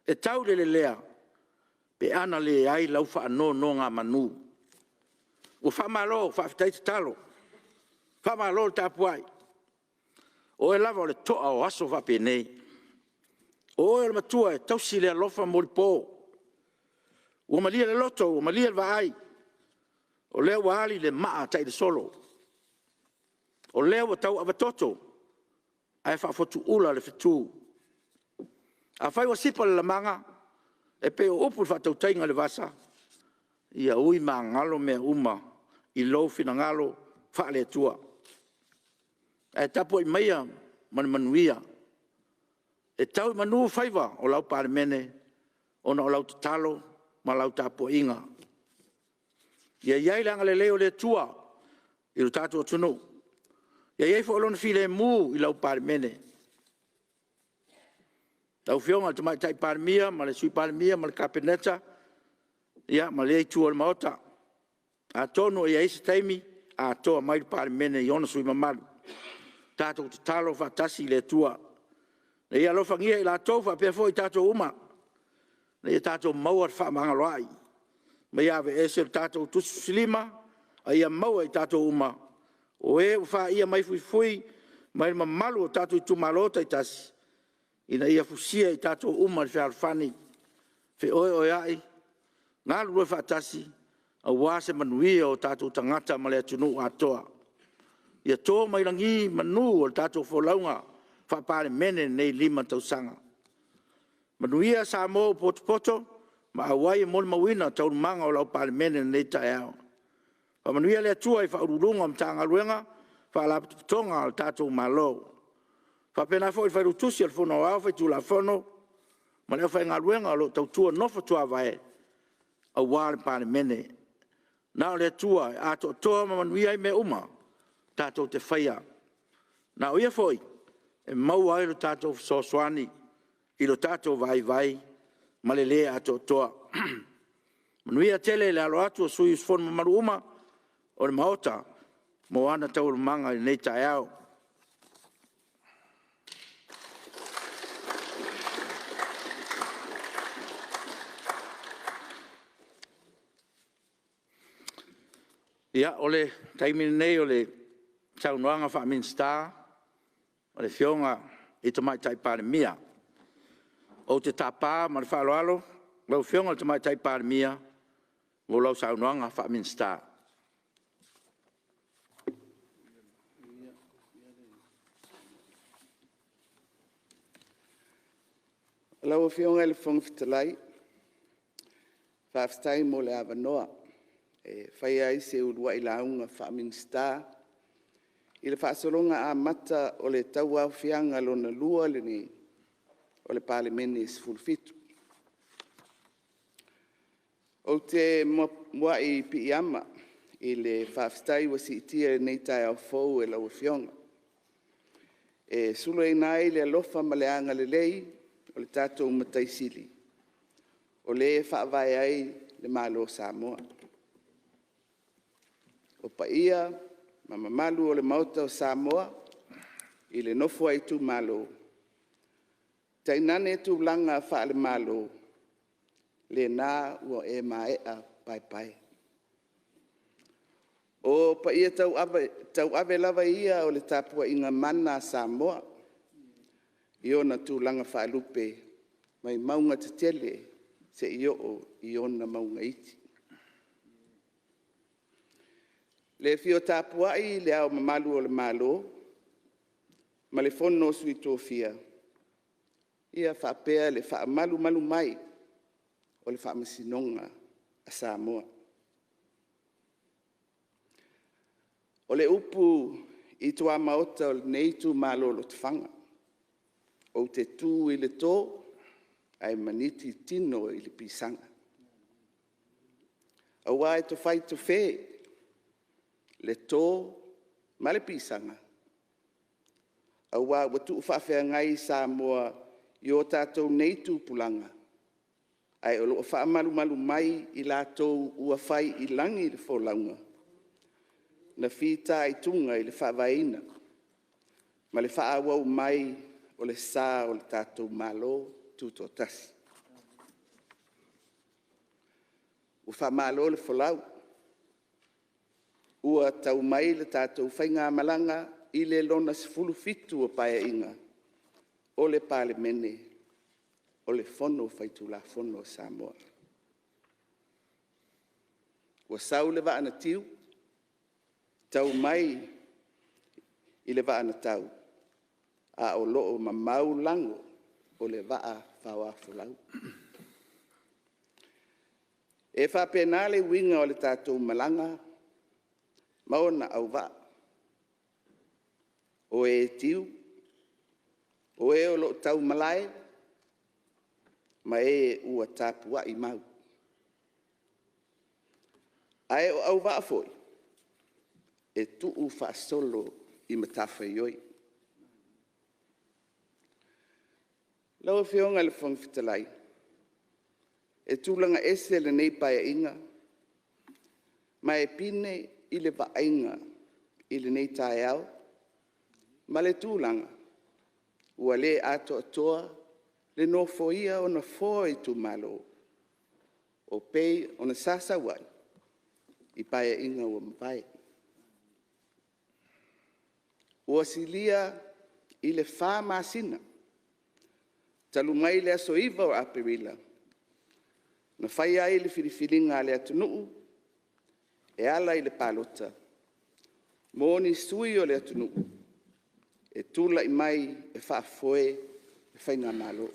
e tau i le lelea pe ana leai lau faanonogamanu. Ua faamalo faafetai tatalo, faamalo le tapuai. O oe lava o le toa o aso faapenei. O oe o le matua e tausi le alofa molipo. Ua malie le loto ua malie le vaai, o lea ua ali le maa Ta'ilesolo, o lea ua tauavatoto ae faafotuula le fetu. Afai ua sipa le lamaga e pei o upu i le faatautaiga i le vasa, ia ui magalo mea uma i lou finagalo faale-Atua. Ae tapuai maia ma le manuia. E tau i manu faiva o lau Palemene ona o lau tatalo ma lau tapuaiga. Ia i ai le agalelei o le Atua i lo tatou atunuu, ia i ai foi Lona filemu i lau Palemene. Lau Afioga i le Tamaitai Palemia ma le Sui Palemia ma le Kapeneta ia ma lea Itu o le Maota, atonu e i ai se taimi atoa mai le Palemene i ona sui usufono mamalu. Tatou tatalo faatasi i le Atua ina ia alofagia i latou faapea foi i tatou uma, ina ia tatou maua le fefaamagaloai, ma ia aveese lo tatou tusitusilima a ia maua e i tatou uma o e ua faia mai fuifui mai le mamalu o tatou itumalo taitasi, ina ia fusia i tatou uma i le fealofani, feoeoeai, galulue faatasi aua se manuia o tatou tagata ma le atunuu atoa. Ia to mai lagi manu o le tatou folauga faa-Palemene i lenei 5 tausaga. Manuia Samoa ua potopoto ma auai e molimauina taualumaga o lau Palemene i lenei taeao. Faamanuia le Atua i Ofisa Sili o Pulega o Matagaluega ma Faalapotopotoga a le tatou Malo. E faapena foi i le Failautusi o le Fono Aoao Faitulafono ma le aufaigaluega o lo o tautua nofotuavae aua le Palemene. Na o le Atua e atoatoa ma manuia ai mea uma tatou te faia. Na o Ia foi e maua ai lo tatou fesoasoani i lo tatou vaivai ma le le atoatoa. Manuia tele le alo atu o sui usufono mamalu uma o le Maota mo ana taualumaga i lenei taeao. Ia, o le taimi lenei o le saunoaga faa-Minisita a le Afioga i le Tamaitai Palemia. Ou te tapa ma le faaaloalo lau Afioga i le Tamaitai Palemia mo lau saunoaga faa-Minisita. Lau Afioga i le Fofoga Fetalai, faafetai mo le avanoa e faia ai se uluai lauga faa-Minisita i le faasologa amata o le Tauaofiaga Lona Lua lenei o le Palemene Sefulufitu. Ou te muai piiama i le faafetai ua siitia i lenei taeao fou e lau Afioga e sulaina ai le alofa ma le agalelei o le tatou Matai Sili, o le e faavae ai le Malo o Samoa. O paia ma mamalu o le Maota o Samoa i le nofo a itumalo, tainane tulaga faale-Malo, lena ua e maea paepae. O paia tauave lava ia o le tapuaiga mana a Samoa i ona tulaga faalupe mai mauga tetele seia oo i ona mauga iti. Le afio tapuai o Le Ao Mamalu o le Malo ma le Fono a Sui Tofia faapea le faamalumalu mai o le Faamasinoga a Samoa. O le upu i tuamaota o lenei itumalo o Lotofaga, ou te tu i le to ae maniti tino i le pisaga. Aua e tofa i tofe le to ma le pisaga Aua ua tuufaafeagai Samoa i o tatou nei tupulaga, ae o lo o faamalumalu mai i latou ua fai i lagi le folauga, na fitaituga i le faavaeina ma le faaauau mai o le sa o le tatou Malo Tutoatasi. Ua faamalo le folau, ua tau mai le tatou faigamalaga i le lona 17 o Paeaiga o le Palemene o le Fono Faitulafono a Samoa. Ua sau le vaa na tiu, tau mai i le vaa na tau, a o lo o mamau lago o le vaa faoafolau. E faapena le uiga o le tatou malaga ma ona auvaa, o e tiu, o e o lo o taumalae, ma e ua tapuai mai. Ae o auvaa foi e tuu faasolo i matafaioi. Lau Afioga i le Fofoga Fetalai, e tulaga ese lenei Paeaiga ma e pine i le vaaiga i lenei taeao ma le tulaga ua le atoatoa le nofoia o Nofoa o itumalo e pei ona sa sau ai i Paeaiga ua mavae. Ua silia i le 4 masina talu mai le aso 9 o Aperila na faia ai le filifiliga a le atunuu e ala i le palota mo ni sui o le atunuu e tulai mai e faafoe le Faigamalo.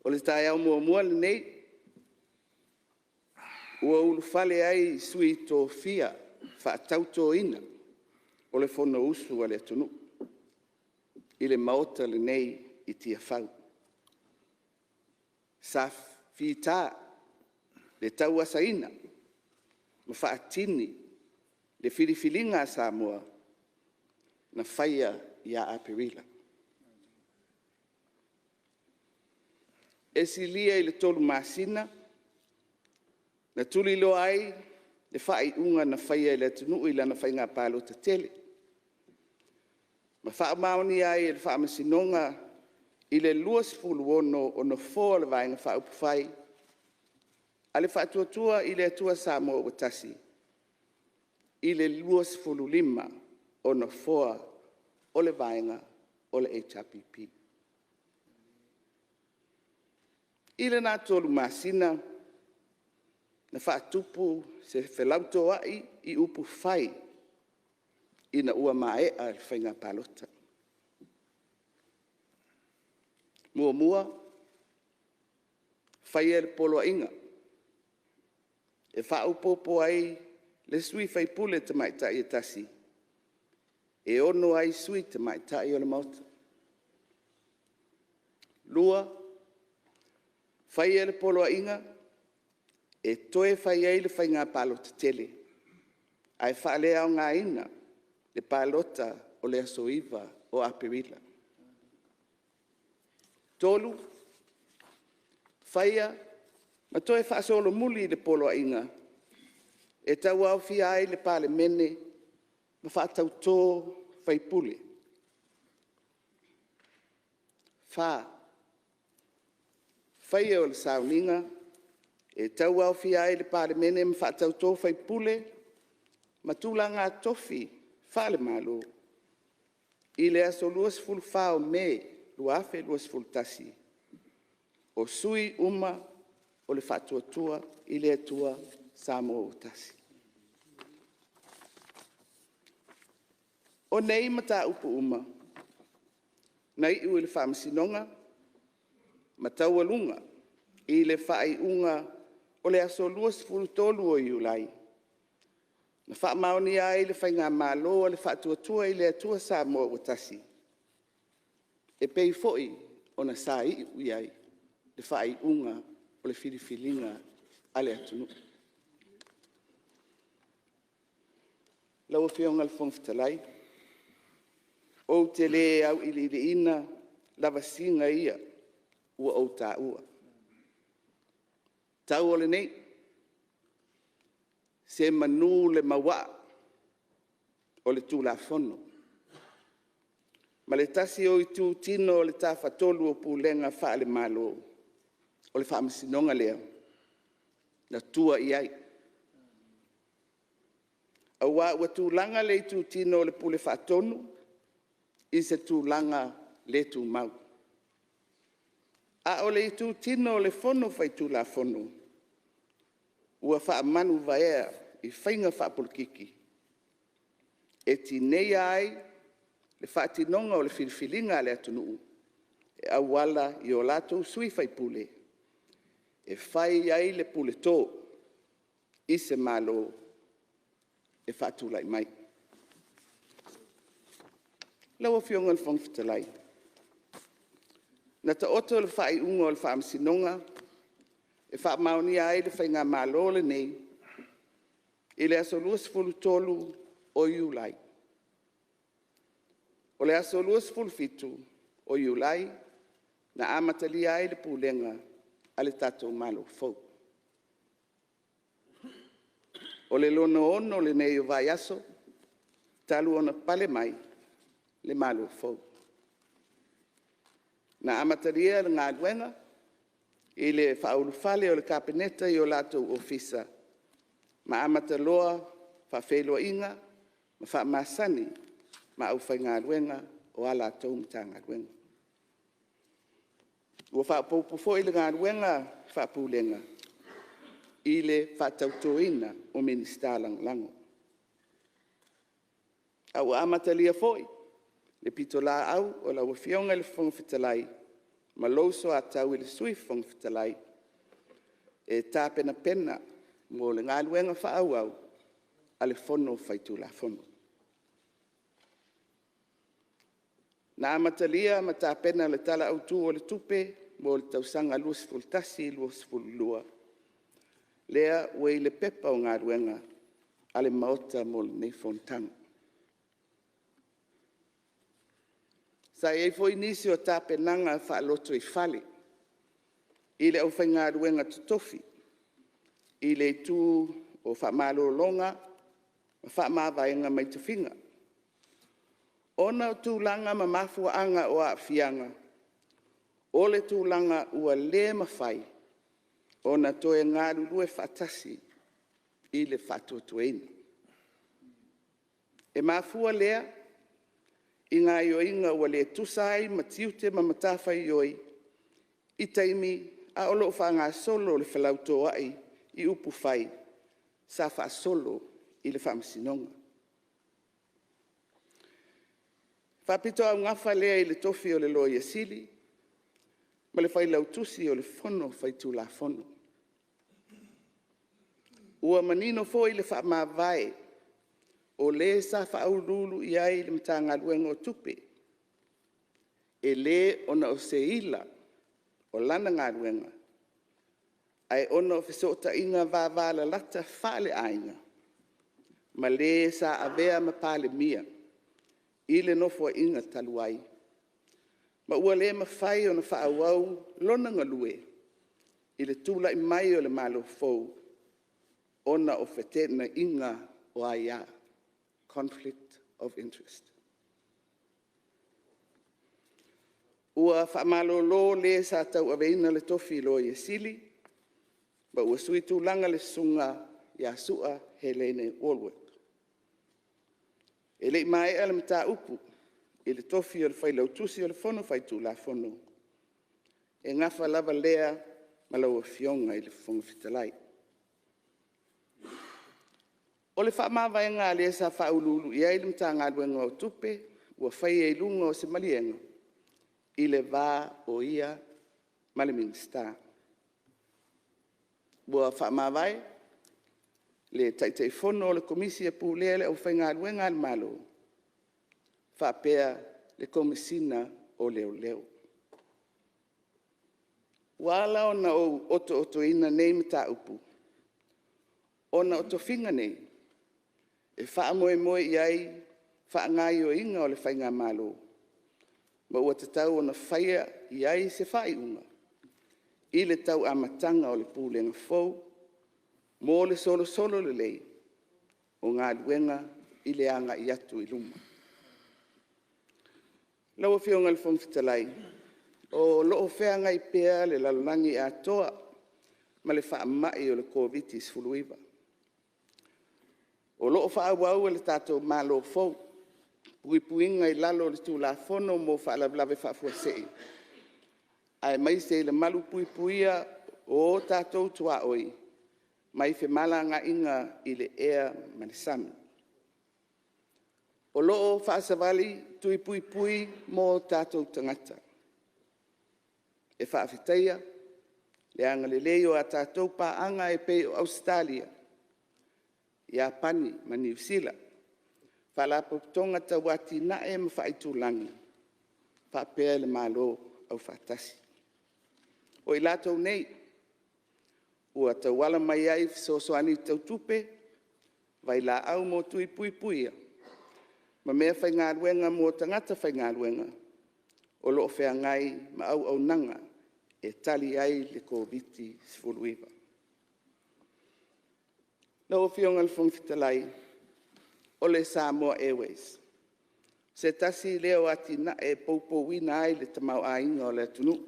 O le taeao muamua lenei ua ulufale ai sui tofia faatautoina o le Fonousu a le atunuu i le Maota lenei i Tiafau. Sa fita le tauasaina ma faatini le filifiliga a Samoa na faia ia Aperila. E silia i le 3 masina na tuliloa ai le faaiuga na faia e le atunuu i lana faiga palota tele, ma faamaonia ai e le Faamasinoga i le 26 o Nofoa o le Vaega Faaupufai a le Faatuatua i le Atua Samoa ua Tasi, i le 25 o Nofoa o le Vaega o le HRPP. I lena 3 masina, na faatupu se felautoai i upufai ina ua maea le faiga palota. Muamua, faia le poloaiga e faaopoopo ai le sui faipule tamaitai e tasi, e 6 ai sui tamaitai o le Maota. Lua, faia le poloaiga e toe fai ai le faiga palota tele, ae faaleaogaina le palota o le aso 9 o Aperila. Tolu, faia ma toe faasolomuli le Poloaiga e tauaofia ai le Palemene ma faatauto sui usufono. Fa, faia o le sauniga e tauaofia ai le Palemene ma faatauto sui usufono ma tulaga tofi faale-Malo i le aso 24 Me 2021, o sui uma o le Faatuatua i le Atua Samoa ua Tasi. O nei mataupu uma na iu i le Faamasinoga ma taualuga i le faaiuga o le aso 23 o Iulai na faamaonia ai le Faigamalo a le Faatuatua i le Atua Samoa ua Tasi, e pei foi ona sa iu i ai le faaiuga o le filifiliga a le atunuu. Lau Afioga i le Fofoga Fetalai, ou te le auiliiliina lavasiga ia ua ou taua. Tau o lenei, semanu le mauaa o le Tulafono ma le tasi o itutino o le Tafatolu o Pulega faale-Malo, o le Faamasinoga lea na tua i ai, aua ua tulaga le itutino o le Pule Faatonu i se tulaga le tumau, a o le itutino o le Fono Faitulafono, ua faamanuvaea i faiga faapolokiki e tineia ai le faatinoga o le filifiliga a le atunuu e auala i o latou sui usufono e fai ai le puleto i se Malo e faatulai mai. Lau Afioga i le Fofoga Fetalai, na taoto le faaiuga o le Faamasinoga e faamaonia ai le faigamalo lenei i le aso 23 o Iulai. O le aso 27 o Iulai na amatalia ai le Pulega a le tatou Malo fou. O le lona 6 lenei o vaiaso talu ona pale mai le Malo fou. Na amatalia le galuega i le faaulufale o le Kapeneta i o latou Ofisa ma amata loa faafeiloaiga ma faamasani ma aufaigaluega o a latou Matagaluega. Ua faaopoopo foi le galuega faapulega i le faatautoina o Minisita Lagolago. A ua amatalia foi le pitolaau a lau Afioga i le Fofoga Fetalai ma lou soatau le Sui Fofoga Fetalai e tapenapena mo le galuega faaauau a le Fono Faitulafono. Na amatalia ma tapena le Tala Autu o le Tupe mo le tausaga 2021/2022, lea ua i le Pepa o Galuega a le Maota mo lenei fonotaga. Sa i ai foi nisi o tapenaga faalotoifale i le aufaigaluega totofi i le itu o faamalologa ma faamavaega mai tofiga, ona o tulaga ma mafuaaga o aafiaga o le tulaga ua le mafai ona toe galulue faatasi i le faatuatuaina. E mafua lea i gaoioiga ua le tusa ai ma tiute ma matafaioi i taimi a o lo o faagasolo le felautoai i upufai sa faasolo i le Faamasinoga. E faapitoaugafa lea i le tofi o le Loia Sili ma le Failautusi o le Fono Faitulafono. Ua manino foi le faamavae o le sa faauluulu i ai le Matagaluega o Tupe, e le ona o se ila o lana galuega, ae ona o fesootaiga vavalalata faaleaiga ma le sa avea ma Palemia i le Nofoaiga talu ai, ma ua le mafai ona faaauau lona galue i le tulai mai o le Malo fou ona o feteenaiga o aia, conflict of interest. Ua faamalolo le sa tauaveina le tofi Loia Sili ma ua sui tulaga le Susuga ia Sua Hellene Wallwork. E le i maea le mataupu i le tofi o le Failautusi o le Fono Faitulafono, e nafa lava lea ma lau Afioga i le Fofoga Fetalai. O le faamavaega a le sa faauluulu i ai le Matagaluega o Tupe, ua faia i luga o se maliega i le va o ia ma le Minisita. Ua faamavae le Taitaifono o le Komisi e Pulea le Aufaigaluega a le Malo faapea le Komesina o Leoleo. Ua ala ona ou otootoina nei mataupu, ona o tofiga nei, e faamoemoe i ai faagaoioiga o le Faigamalo, ma ua tatau ona faia i ai se faaiuga i le tau amataga o le Pulega fou mo le solosolo lelei o galuega i le agai atu i luma. Lau Afioga i le Fofoga Fetalai, o lo o feagai pea le lalolagi atoa ma le faamai o le Koviti-19. O lo o faaauau e lo tatou Malo fou puipuiga i lalo o le Tulafono mo Faalavelave Faafuasei, aemaise i le malupuipuia o tatou tuaoi mai femalagaaiga i le ea ma le sami. O lo o faasavali tui puipui mo o tatou tagata. E faafetaia le agalelei o a tatou paaga e pei o Ausetalia, Iapani ma Niu Sila, Faalapotopotoga tau atinae ma faaitulagi faapea le Malo Aufaatasi. O i latou nei ua tauala mai ai fesoasoani tau tupe, vailaau mo tui puipuia ma meafaigaluega mo tagata faigaluega o lo o feagai ma auaunaga e tali ai le Koviti-19. Lau Afioga i le Fofoga Fetalai, o le Samoa Airways, o se tasi lea o atinae e poupouina ai le tamaoaiga o le atunuu.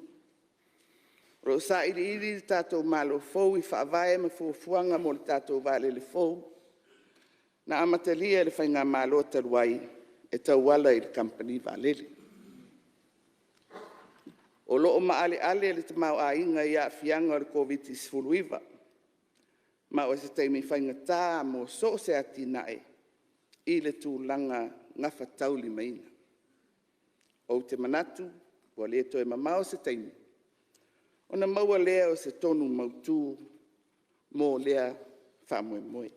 O lo o sailiili lo tatou Malo fou i faavae ma fuafuaga mo le tatou vaalele fou, na amatalia e le Faigamalo talu ai e tauala i le Kamupani vaalele. O lo o maaleale le tamaoaiga i aafiaga o le Koviti-19, ma o se taimi faigata mo so o se atinae i le tulaga gafataulimaina. Ou te manatu ua le toe mamao se taimi, ona maua lea o se tonu mautu mo lea faamoemoe.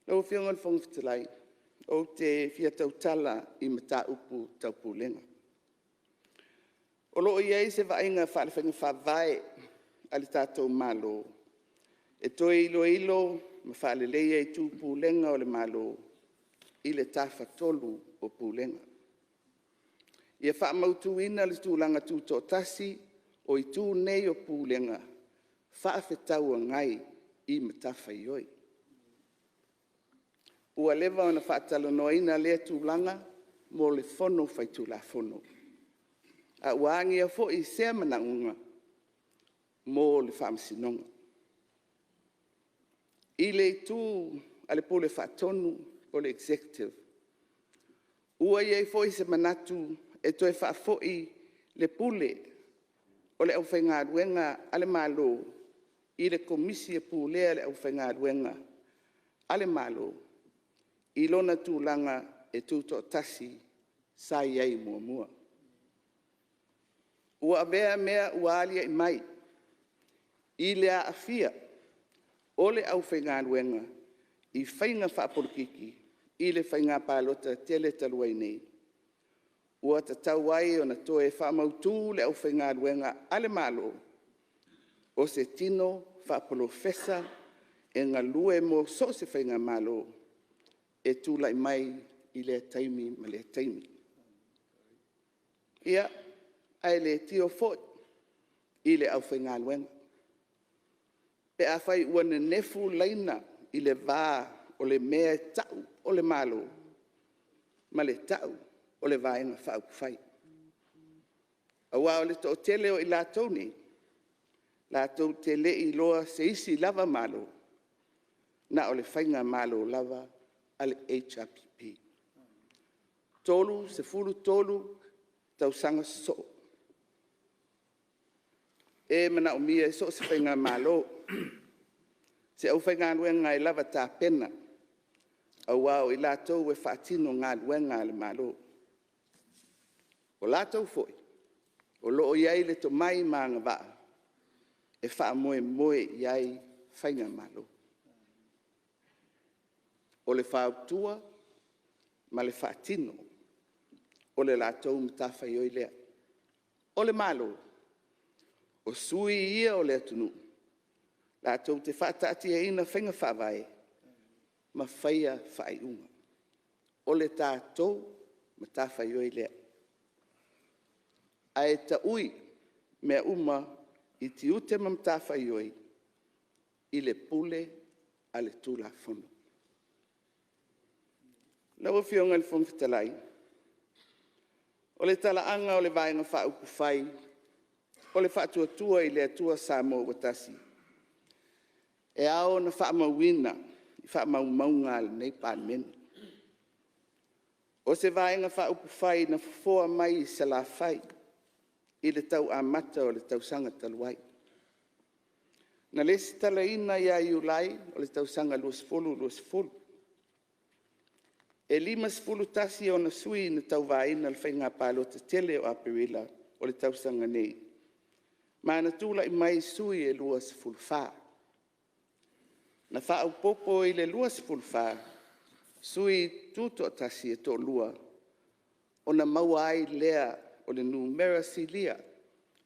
Lau Afioga i le Fofoga Fetalai, ou te fia tautala i mataupu tau Pulega. O lo o i ai se vaaiga faale-faiga faavae a lo tatou Malo, e toe iloilo ma faaleleia itu Pulega o le Malo i le Tafatolu o Pulega. Ia faamautuina le tulaga tutoatasi o itu nei o Pulega faafetauagai i matafaioi. Ua leva ona faatalanoaina lea tulaga mo le Fono Faitulafono, a ua agia foi sea manaoga mo le Faamasinoga. I le itu a le Pule Faatonu po o le Executive, ua i ai foi se manatu e toe faafoi le pule o le aufaigaluega a le Malo i le Komisi e Pulea le Aufaigaluega a le Malo i lona tulaga e tutoatasi sa i ai muamua. Ua avea mea ua aliae mai i le aafia o le aufaigaluega i faiga faapolokiki i le faiga palota tele talu ai nei, ua tatau ai ona toe faamautu le aufaigaluega a le Malo, o se tino faapolofesa e galue mo so o se Faigamalo e tulai mai i lea taimi ma lea taimi. Ia, ae le tio foi i le aufaigaluega, pe afai ua nenefu laina i le va o le mea e tau o le Malo ma le tau o le Vaega Faaupufai. Aua o le toatele o i latou nei, latou te le i iloa se isi lava Malo, na o le Faigamalo lava a le HRPP, 33 tausaga sosoo. E manaomia e so o se Faigamalo se aufaigaluega e lava tapena, aua o i latou e faatino galuega a le Malo. O latou foi o lo o i ai le tomai ma agavaa e faamoemoe i ai Faigamalo. O le fautua ma le faatino o le latou matafaioi lea. O le Malo, o sui ia o le atunuu latou te faataatiaina faiga faavae ma faia faaiuga. O le tatou matafaioi lea, ae taui mea uma i tiute ma matafaioi i le pule a le Tulafono. Lau Afioga i le Fofoga Fetalai, o le talaaga o le Vaega Faaupufai o le Faatuatua i le Atua Samoa ua Tasi, e ao ona faamauina i faamaumauga a lenei Palemene. O se Vaega Faaupufai na fofoa mai i Salafai i le tau amata o le tausaga talu ai. Na lesitalaina ia Iulai o le tausaga 2020. E 51 ona sui na tauvaina i le faiga palota tele o Aperila o le tausaga nei, ma na tulai mai sui e 24. Na faaopoopo i le 24 sui tutoatasi e toalua, ona maua ai lea o le numera silia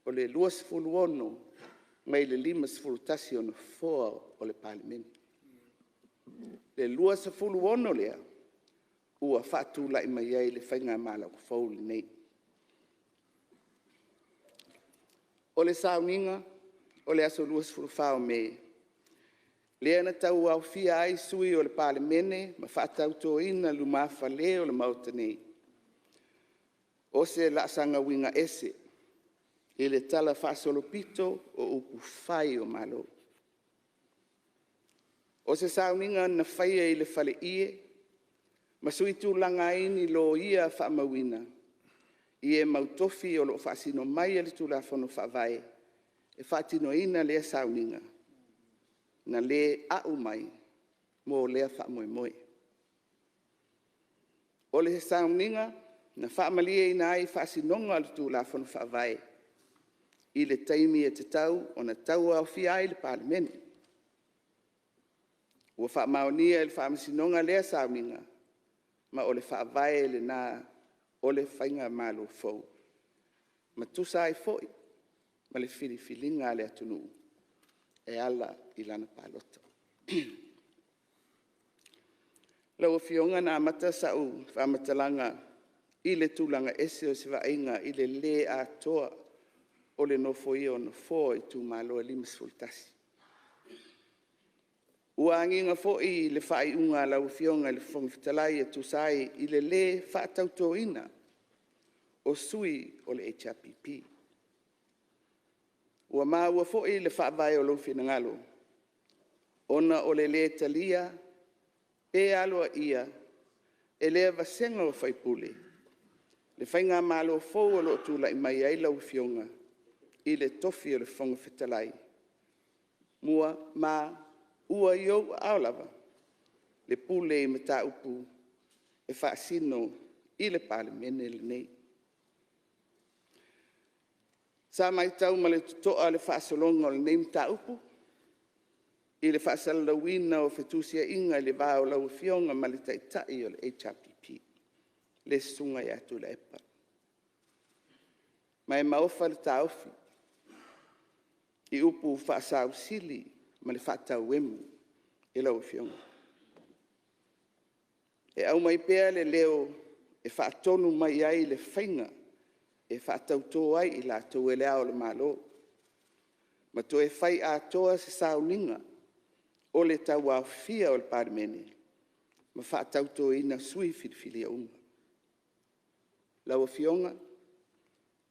o le 26 mai le 51 o Nofoa o le Palemene. O le 26 lea ua faatulai mai ai le Faigamalo fou lenei. O le sauniga o le aso 24 Me, lea na tauaofia ai sui o le Palemene ma faatautoina i lumafale o le Maota nei, o se laasaga uiga ese i le talafaasolopito o upu fai o Malo. O se sauniga na faia i le faleie ma suitulaga ai ni loia faamauina i e mautofi o lo o faasino mai e le Tulafono Faavae e faatinoina lea sauniga, na le a'u mai mo lea faamoemoe. O le sauniga na faamalieina ai faasinoga o le Tulafono Faavae i le taimi e tatau ona tauaofia ai le Palemene. Ua faamaonia e le Faamasinoga lea sauniga, ma o le faavae lena o le Faigamalo fou, ma tusa ai foi ma le filifiliga a le atunuu e ala i lana palota. Lau Afioga na amata sau faamatalaga i le tulaga ese o se vaaiga i le lē atoa o le nofoia o Nofoa o itumalo e 51. Ua agiga foi le faaiuga a lau Afioga i le Fofoga Fetalai e tusa ai i le lē faatautoina o sui o le HRPP. Ua maua foi le faavae o lou finagalo ona o le lē talia pe aloaia e lea vasega o sui usufono le faigamalo fou o lo o tulai mai ai lau Afioga i le tofi o le Fofoga Fetalai, ma ua i ou aao lava le pule i mataupu e faasino i le Palemene lenei. Sa matau ma le totoa le faasologa o lenei mataupu i le faasalalauina o fetusiaiga i le va o lau Afioga ma le Taitai o le HRPP, le Susuga ia Tuilaepa. Ma e maofa le taofi i upu faasausili ma le faatauemu i lau Afioga. E aumai pea le leo e faatonu mai ai le faiga e faatauto ai i latou e Le Ao o le Malo, ma toe fai atoa se sauniga o le tauaofia o le Palemene ma faatautoina sui filifilia uma. Lau Afioga,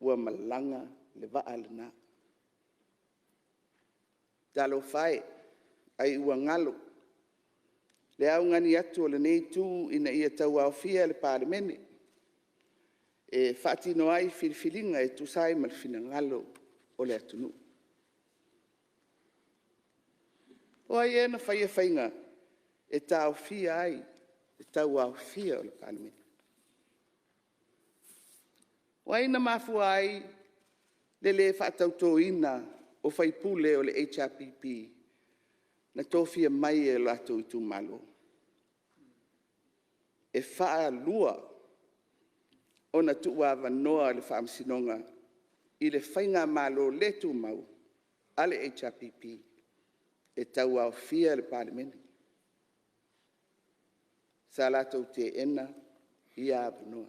ua malaga le vaa lena. Talofa e, ai ua galo le augani atu a lenei Itu ina ia tauaofia le Palemene e faatino ai filifiliga e tusa ai ma le finagalo o le atunuu. O ai ea na faia faiga e taofia ai le tauaofia o le Palemene? O ai na mafua ai le le faatautoina o faipule o le HRPP na tofia mai e o latou itumalo? E faalua ona tuuavanoa le Faamasinoga i le Faigamalo le tumau a le HRPP. e tauaofia le Palemene. Sa latou teena ia avanoa.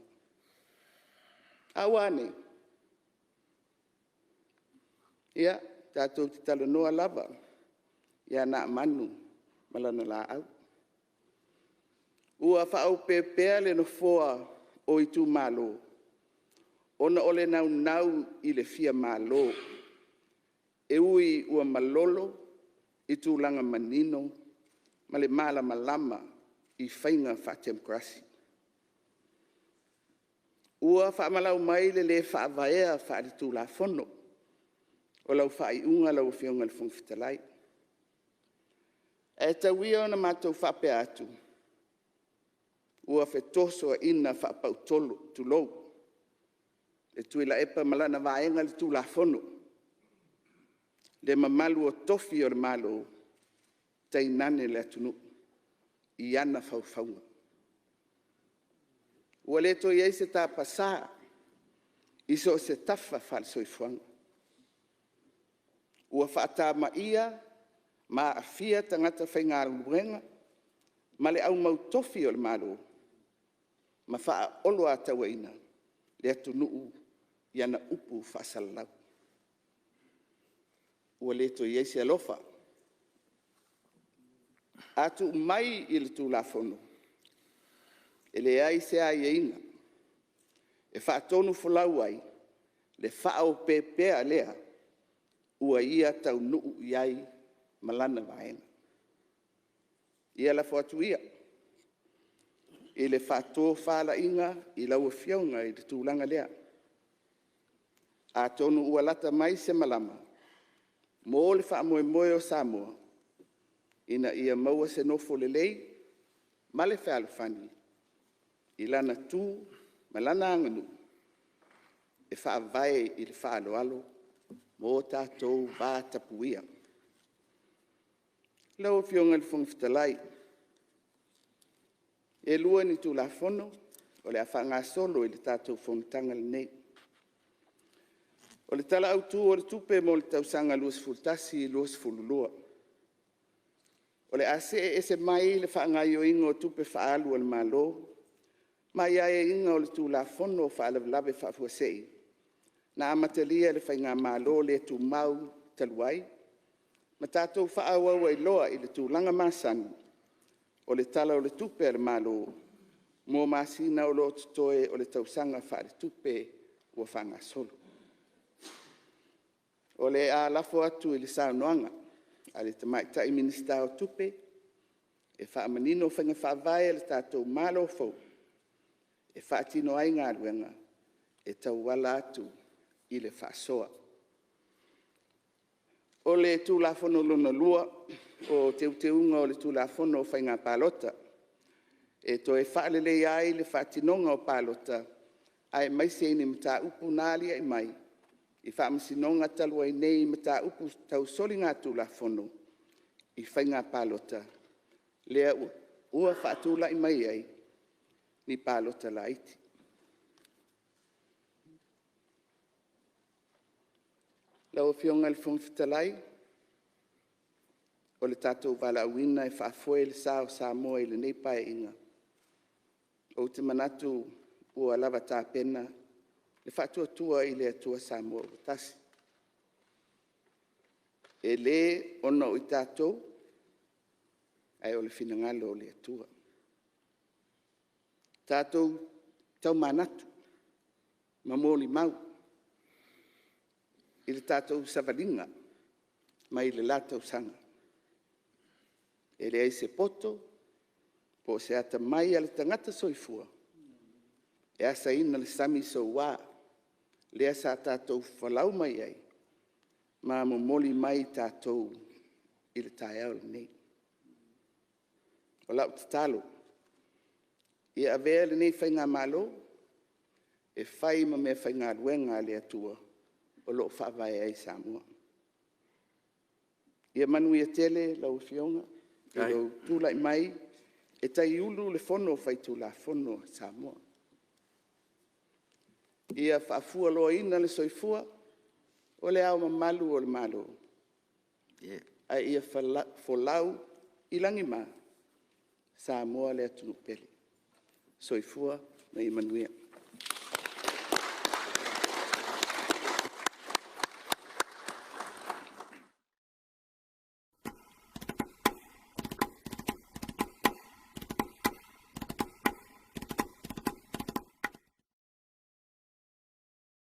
A ua a nei? Ia, tatou te talanoa lava ia Haamanu ma lana laau. Ua faaopeopea le nofoa o itumalo ona o le naunau i le fia malo, e ui ua malolo i tulaga manino ma le malamalama i faiga faatemokarasi. Ua faamalau mai le le faavaea faale-Tulafono o lau faaiuga lau Afioga i le Fofoga Fetalai. Ae tau ia ina matou faapea atu, ua fetosoaina faapautolo, tulou, e Tuilaepa ma lana vaega le Tulafono, le mamalu o tofi o le Malo, tainane le atunuu i ana faufauga. Ua le toe i ai se tapasa i so o se tafa faale-soifuaga. Ua faatamaia ma aafia tagata faigaluega ma le au mautofi a le Malo ma faaoloatauaina le atunuu i ana upu faasalalau. Ua le toe i ai se alofa. A tuu mai i le Tulafono, e leai se aiaiga e faatonufolau ai le faaopeopea lea ua ia taunuu i ai ma lana vaega. Ia lafo atu ia i le faatofalaiga i lau Afioga i le tulaga lea. Atonu ua lata mai se malama mo le faamoemoe o Samoa ina ia maua se nofo lelei ma le fealofani i lana tu ma lana aganuu e faavae i le faaaloalo ma o tatou vatapuia. Lau Afioga i le Fofoga Fetalai, e lua ni Tulafono o le a faagasolo i le tatou Fonotaga lenei. O le Tala Autu o le Tupe mo le tausaga 2021/2022. O le a see ese mai le faagaoioiga o tupe faaalu a le Malo ma aiaiga o le Tulafono o Faalavelave Faafuasei na amatalia e le Faigamalo le tumau talu ai, ma tatou faaauau ai loa i le tulaga masani o le Tala o le Tupe a le Malo mo masina o lo o totoe o le tausaga faaletupe ua faagasolo. O le a lafo atu i le saunoaga a le Tamaitai Minisita o Tupe e faamanino faiga faavae a le tatou Malo fou e faatino ai galuega e tauala atu i le faasoa. O le Tulafono Lona Lua o Teuteuga o le Tulafono o Faiga Palota, e toe faaleleia ai le faatinoga o palota aemaise i ni mataupu na aliae mai i faamasinoga talu ai nei i mataupu tau soligatulafono i faiga palota, lea ua faatulai mai ai ni palota laiti. Lau Afioga i le Fofoga Fetalai, o le tatou valaauina e faafoe le sa o Samoa i lenei Paeaiga, ou te manatu ua lava tapena le Faatuatua i le Atua Samoa ua Tasi. E le ona o i tatou, ae o le finagalo o le Atua. Tatou tau manatu ma molimau i le tatou savaliga mai le la tausaga, e leai se poto po o se atamai o le tagata soifua e asaina le sami soua lea sa tatou folau mai ai ma momoli mai tatou i le taeao lenei. O lau tatalo, ia avea lenei Faigamalo e fai ma meafaigaluega a le Atua o lo o faavae ai Samoa. Ia manuia tele lau Afioga i lou tulai mai e taiulu le Fono Faitulafono a Samoa. Ia faafualoaina le soifua o Le Ao Mamalu o le Malo, A ia folau i lagima Samoa le atunuu pele. Soifua ma ia manuia.